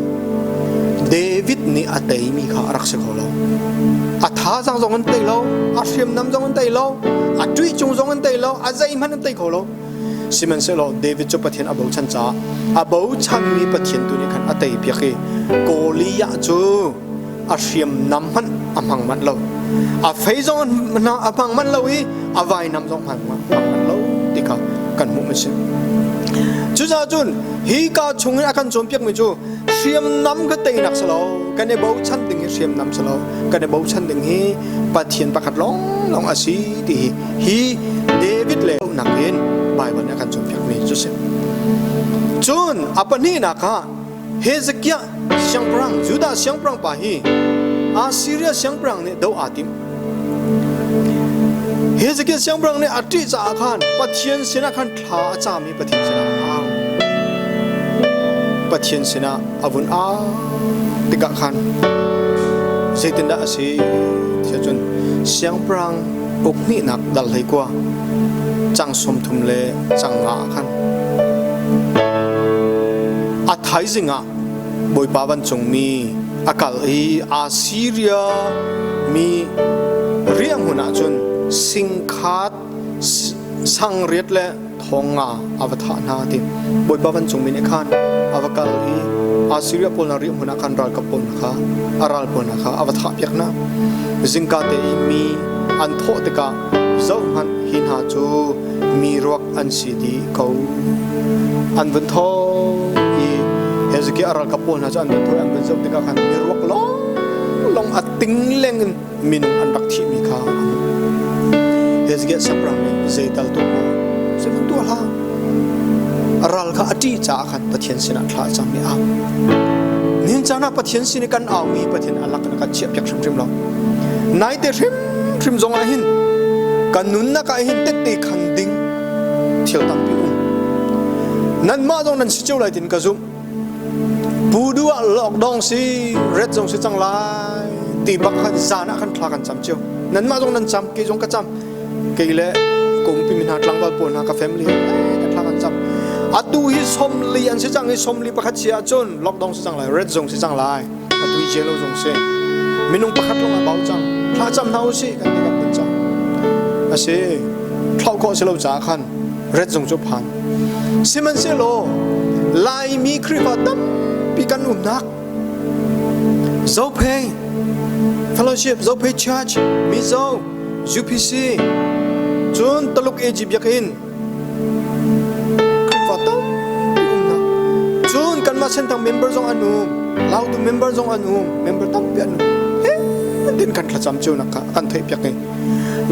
David nih a teimi kha a rak si kho lo. A thazaang zong an tei lo, a hriamnam zong an tei lo, a ṭuihcung zong an tei lo, a zeihmanh an tei kho lo. Sihmanhsehlaw David cu Pathian a bochan caah a bochanmi Pathian tu nih khan a teipiak i Goliath cu a hriamnam hmanh a hmang manh lo. A fei zong a hmang manh lo i a vainam zong hmang manh lo ti kha kan hmuh a si. Cucaah cun hi ka chung in a kan cawnpiakmi cu hriamnam ka teinak si lo, kan i bochan ding hi hriamnam si lo, kan i bochan ding hi Pathian pakhat lawnglawng a si ti hi hi David le nakin Baibal nih a kan cawnpiakmi cu si. Cun a pahnihnak ah Hezekiah siangpahrang Judah siangpahrang pa hi Assyria siangpahrang nih doh aa tim. Hezekiah siangpahrang nih a ṭih caah khan Pathian sinah khan thla a cam i Pathian sinah a au. Pathian sinah a vun au tikah khan zeitindah a si tiah cun siangpahrang uk hnihnak dal 19 cang 30 le cang nga ah khan a thaizing ah Bawipa vancungmi a kal i Assyria mi riahhmun ah cun singkhat sangriat le thong nga a va thah hna ti Bawipa vancungmi nih khan a va kal i Assyria pawl hna riahhmun ah khan ralkap pawl hna kha a ral pawl hna kha a va thah piak hna. Zingka te i mi an thawh tikah zohhmanh hi hna cu mi ruak an si dih ko. An vun tho i Hezekiah a ralkap pawl hna cu an vun tho i an vun zoh tikah khan mi ruak lawnglawng a ting leng in minung an rak thihmi kha a hmuh. Hezekiah siangpahrang nih zeital tuah maw zeihmanh tuah hlah. A ral kha a ṭih caah khan Pathian sinah thla a cam i au. Nihin caan ah Pathian sin i kan aumi Pathian a lak in a kan chiahpiak hrimhrim lo. Naite hrimhrim zong ah hin kan nunnak ah hin tette khan ding thil tampi um. Nanmah zong nan si cio lai tin ka zumh. Pudu ah lockdown si red zong si cang lai ti bak khan zan ah khan thla kan cam cio. Nanmah zong nan cam, kei zong ka cam. Kei le kungpi mi hna tlangval pawl hna ka family ka thla kan cam. Atu hi 40 an si cang i 41 si ahcun lockdown si cang lai, red zong si cang lai. Atu hi yellow zong si. Minung pakhat lawng a bau cang. Thla cam hna usih kan ti kan cam. Asi thlauh khawh si lo caah khan red zong cu phan. Sihmanhsehlaw Laimi Khrihfa tampi kan umnak Zophei Fellowship, Zophei Church, Mizo, UPC, cun Taluk AG Biakinn, Khrihfa tampi umnak. Cun kanmah Senthang member zong an um, Lautu member zong an um, member tampi an um. He tin kan thlacam cio nak kha kan theih piak i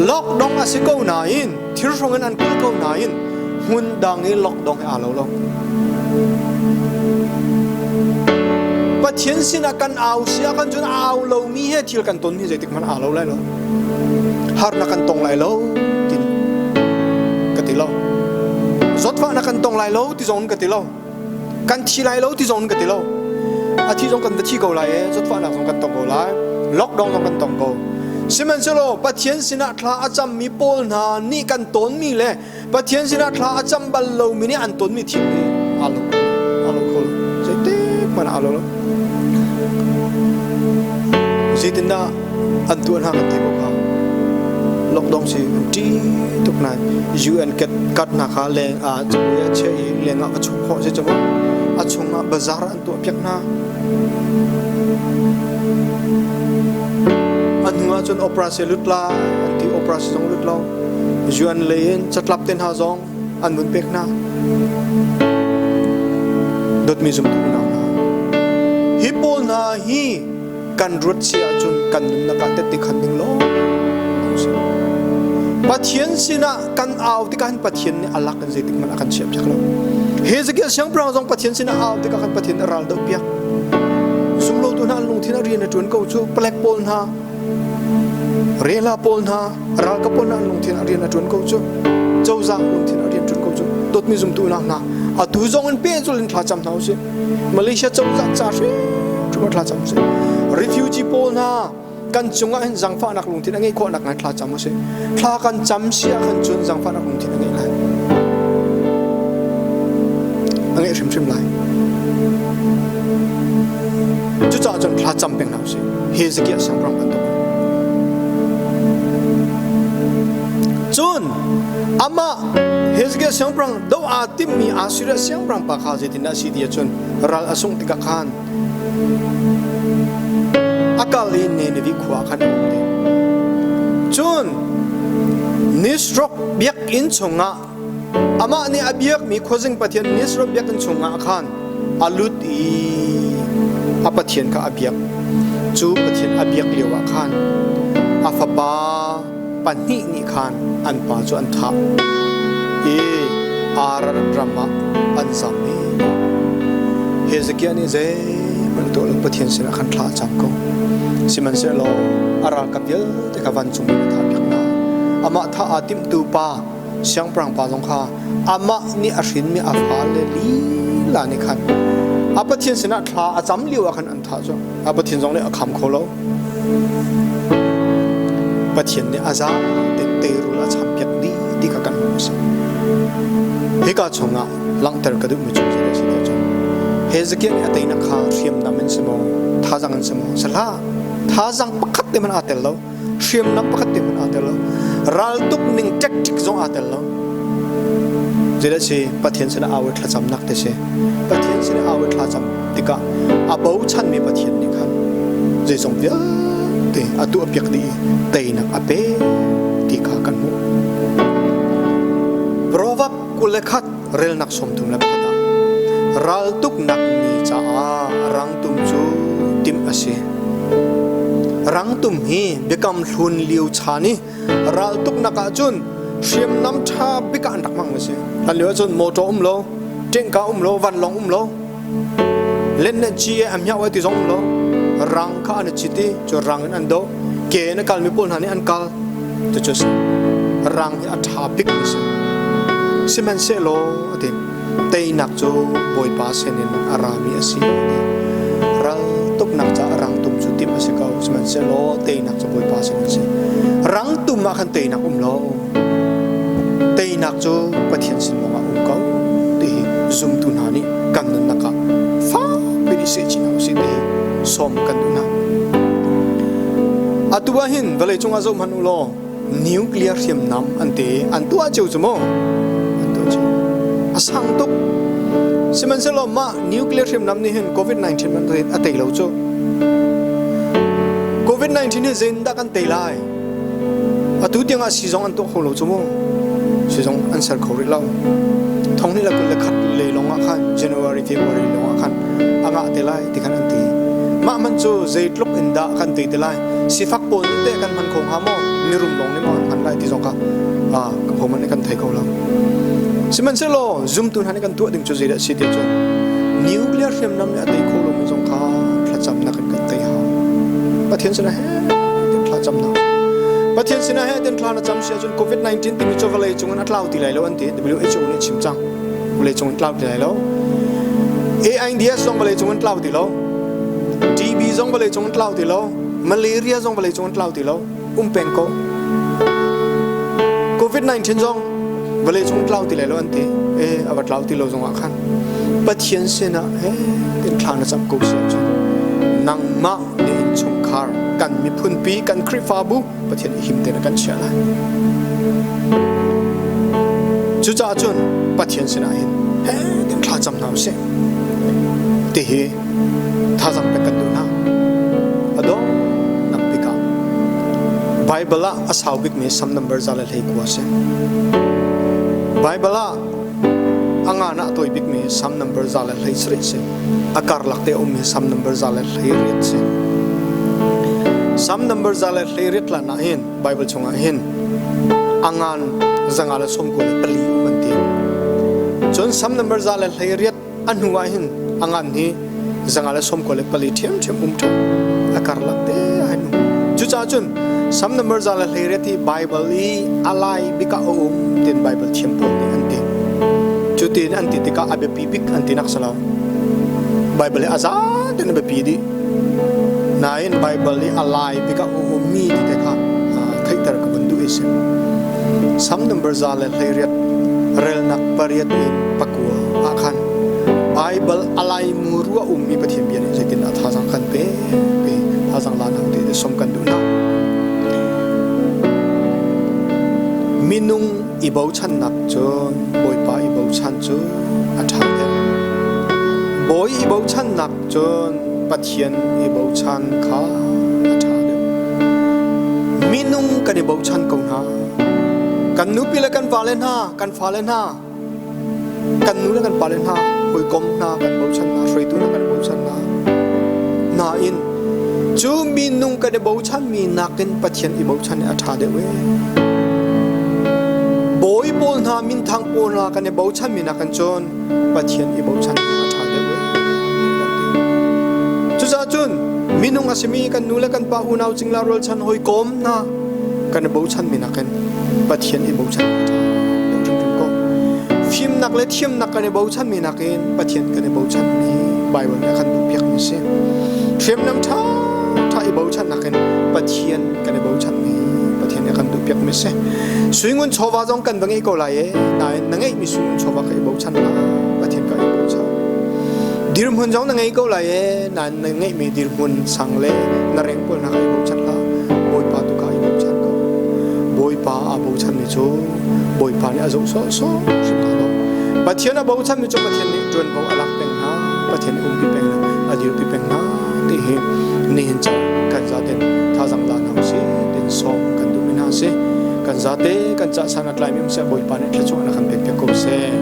lockdown a si ko nain thirhrong in an kal ko nain hmun dang i lockdown he aa lo lo. Pathian sinah kan au si ah kan cun au lomi he thil kan ton hi zeitik hmanh aa lo lai lo. Harnak kan tong lai lo ti ka ti lo. Zawtfahnak kan tong lai lo ti zong ka ti lo. Kan thi lai lo ti zong ka ti lo. A thi zong kan va thi ko lai e, zawtfahnak zong kan tong ko lai. Lockdown zong kan tong ko. Sihmanhsehlaw Pathian sinah thla a cammi pawl hna nih kan tawnmi le Pathian sinah thla a cam bal lomi nih an tonmi thil hi aa lo kho aa lo kho lo. Zeitik hmanh aa lo lo. Zeitindah an tuah hna kan thei ko kha. Lockdown si an ṭih tuk nain UN kat hna kha leng ah cabuai a chiah i leng ah va chuak khawh si cu a chung ah bazaar an tuah piak hna. A hnu ah cun opera se lut lai an ti opera se zong lut lo. UN lei in catlap te hna zong an vun pek hna. Dawtmi zumtu unau hna, hi pawl hna hi kan ruat si ahcun kan nunnak ah tette khan ding lawng si. Pathian sinah kan au tikah hin Pathian nih a lak in zeitik hmanh a kan chiah piak lo. Hezekiah siangpahrang zong Pathian sinah au tikah khan Pathian a ral doh piak. Zumlotu hna an lungthin a rian a ṭuan ko cu palek pawl hna rela pawl hna ralkap pawl hna an lungthin a rian a ṭuan ko cu cozah lungthin a rian ṭuan ko cu dawtmi zumtu unau hna atu zong in pehzul in thla cam hna usih Malaysia cozah ca hrimhrim ah thla cam usih. Refugee pawl hna kan cungah hin zangfahnak lungthin a ngeih khawh nak ngai thla cam usih. Thla kan cam si ah khan cun zangfahnak lungthin a ngeih lai. A ngeih hrimhrim lai. Cucaah cun thla cam peng hna usih. Hezekiah siangpahrang bantuk. Cun amah Hezekiah siangpahrang do aa timmi Assyria siangpahrang pa kha zeitindah a si ti ahcun ral a sungh tikah khan a kal i Nineveh khua khan a um te. Cun Nisroch biakinn chungah amah nih a biakmi khuazing pathian Nisroch biakinn chungah khan a lut i a pathian kha a biak. Cu pathian a biak lioah khan a fapa pahnih nih khan an pa cu an thah i Ararat ram ah an zam i Hezekiah nih zeihmanh tuah lo Pathian sinah khan thla a cam ko. Sihmanhsehlaw a ralkap vialte kha vancung in a thahpiak hna. Amah thah aa timhtu pa siangpahrang pa zong kha amah nih a hrinmi a fale lila nih khan a Pathian sinah thla a cam lio ah khan an thah cu. A Pathian zong nih a kham kho lo. Pathian nih a za te teirul a champiak dih ti kha kan hmuh a si. Hika chungah langhter ka duhmi cu zei a si ti cun Hezekiah nih a teinak kha hriamnam in si maw, thazang in si maw, si hlah. Thazang pakhat te hmanh aa tel lo. Hriamnam pakhat te hmanh aa tel lo. Raltuk ning tactic zong aa tel lo. Zeidah si Pathian sinah au i thlacamnak te si. Pathian sinah au i thlacam tikah a bochanmi Pathian nih khan zeizong vialte a tuahpiak dih i teinak a pe ti kha kan hmuh. Proverb 21 relnak 31 ah raltuknak ni caah rangtum cu timh a si. Rangtum hi biakam hlun lio chan i raltuknak ahcun hriamnam ṭha bik ah an rak hmang a si. Hlan lio ahcun motor um lo, ṭengka um lo, vanlawng um lo, len le ci a miau ai ti zong um lo. Rang kha an i cit i cu rang in an doh. Ke in a kalmi pawl hna nih an kal. Cucu a si. Rang hi a ṭha bik mi si. Sihmanhsehlaw a ti. Teinak cu Bawipa sinin a rami a si. Ral tuknak caah rangtum cu timh a si ko. Sihmanhsehlaw teinak cu Bawipa sinin a si. Rangtum ah khan teinak um lo. Teinak cu Pathian sin lawngah um ko ti hi zumtu hna nih kan nunnak ah fakpi nih seh chin hna usih ti hi sawm kan duh hna. Atu ah hin vawlei cungah zoh hmanh u law nuclear hriamnam an ti an tuah cio cu mu an tuah cio a sang tuk sihmanhsehlaw mah nuclear hriamnam nih hin covid-19 man a tei lo cu covid-19 hi zeitindah kan tei lai atu tiangah siizong an tuah kho lo cu mu siizong an ser kho rih lo thong ni le 21 le lawng ah khan January February lawng ah khan a ngah te lai ti khan an ti mah man cu zeitluk in dah kan tei te lai Sifak pawl nih teh kan hman kho hnga maw? Mirum lawng nih maw an hman lai ti zong kha ka homan nih kan thei kho lo. Sihmanhsehlaw zumtu hna nih kan tuah ding cu zeidah a si ti cun nuclear hriamnam nih a tei kho lomi zong kha thlacamnak in kan tei hau. Pathian sinah he tin thlacamnak. Pathian sinah he tin thla na cam si ahcun COVID-19 timi cu vawlei cung in a tlau ti lai lo an ti. WHO nih chim cang. Vawlei cung in tlau ti lai lo. AIDS zong vawlei cung in tlau ti lo. TB zong vawlei cung in tlau ti lo. Malaria zong vawlei cung in tlau ti lo. Um peng ko. COVID-19 zong vawlei cung tlau ti lai lo an ti. Eh, a va tlau ti lo zong ah khan Pathian sinah eh tin thla na cam ko si ahcun nangmah na innchungkhar kan miphunpi kan Khrihfabu Pathian nih him tein a kan chiah lai. Cucaah cun Pathian sinah hin he tin thla cam hna usih. Ti hi thazang pek kan duh hna. A donghnak bik ah Bible ah a sau bikmi Sam number 119 a si. Bible ah a ngan ah a tawi bikmi Sam number 117 si. A karlak te a ummi Sam number 118 si. Sam number 118 lan ah hin Bible chungah hin a ngan 194 um an ti. Cun Sam number 118 a hnu ah hin a ngan hi 194 ṭhiamṭhiam um ṭhan a karlak te ah hin um. Cucaah cun Sam number 118 hi Bible i a lai bik ah a um tiin Bible thiam pawl nih an ti. Cu tiin an ti tikah a biapi bik an ti nak si lo. Bible hi a za tein a biapi dih. Nain Baibal i a lai bik ah a ummi ti te kha theihter ka vun duh i si. Sam number 118 relnak 8 in 9 ah khan Baibal a laimu ruah ummi Pathian bia nih zeitindah thazaang kan pek ti thazaang la hna ti som kan duh hna. Minung i bochannak cun Bawipa i bochan cu a ṭha deuh. Bawi i bochannak cun Pathian i bochan kha a ṭha deuh. Minung kan i bochan ko hna. Kan nupi le kan vale hna, kan fale hna, kan nu le kan pale hna, hawikom hna kan bochan hna, hruaitu hna kan bochan hna. Nain cu minung kan i bochanmi nakin Pathian i bochan hi a ṭha deuh ee. Bawi pawl hna, minthang pawl hna kan i bochanmi nakin cun Pathian i bochan hi a ṭha deuh ee. Cucaah cun minung a simi kan nu le kan pa unau cingla rualchan hawikom hna kan i bochanmi nakin Pathian i bochan a ṭha deuh hrimhrim ko. Fimnak le thiamnak kan i bochanmi nakin Pathian kan i bochanmi Baibal nih a kan duhpiakmi a si. Hriamnam ṭha ṭha i bochan nakin Pathian kan i bochanmi Pathian nih a kan duhpiakmi a si. Suingun chawva zong kan va ngei ko lai e, nain na ngeihmi suingun chawva kha i bochan hlah, Pathian kha i bochan. Dirhmun zong na ngei ko lai e, nain na ngeihmi dirhmun sang le na reng pawl hna kha i bochan hlah, Bawipa tu kha i bochan ko. Bawipa aa bochanmi cu Bawipa nih a zoh sawhsawh hrim hna lo. Pathian a bochanmi cu Pathian nih ṭuanvo a lak peng hna, Pathian nih umpi peng hna, a dirpi peng hna ti hi nihin caan kan zaten thazang la hna usih tin sawm kan duhmi hna si. Kan zate kan cah san a tlaimi um seh Bawipa nih thluachuah na kan pek piak ko seh.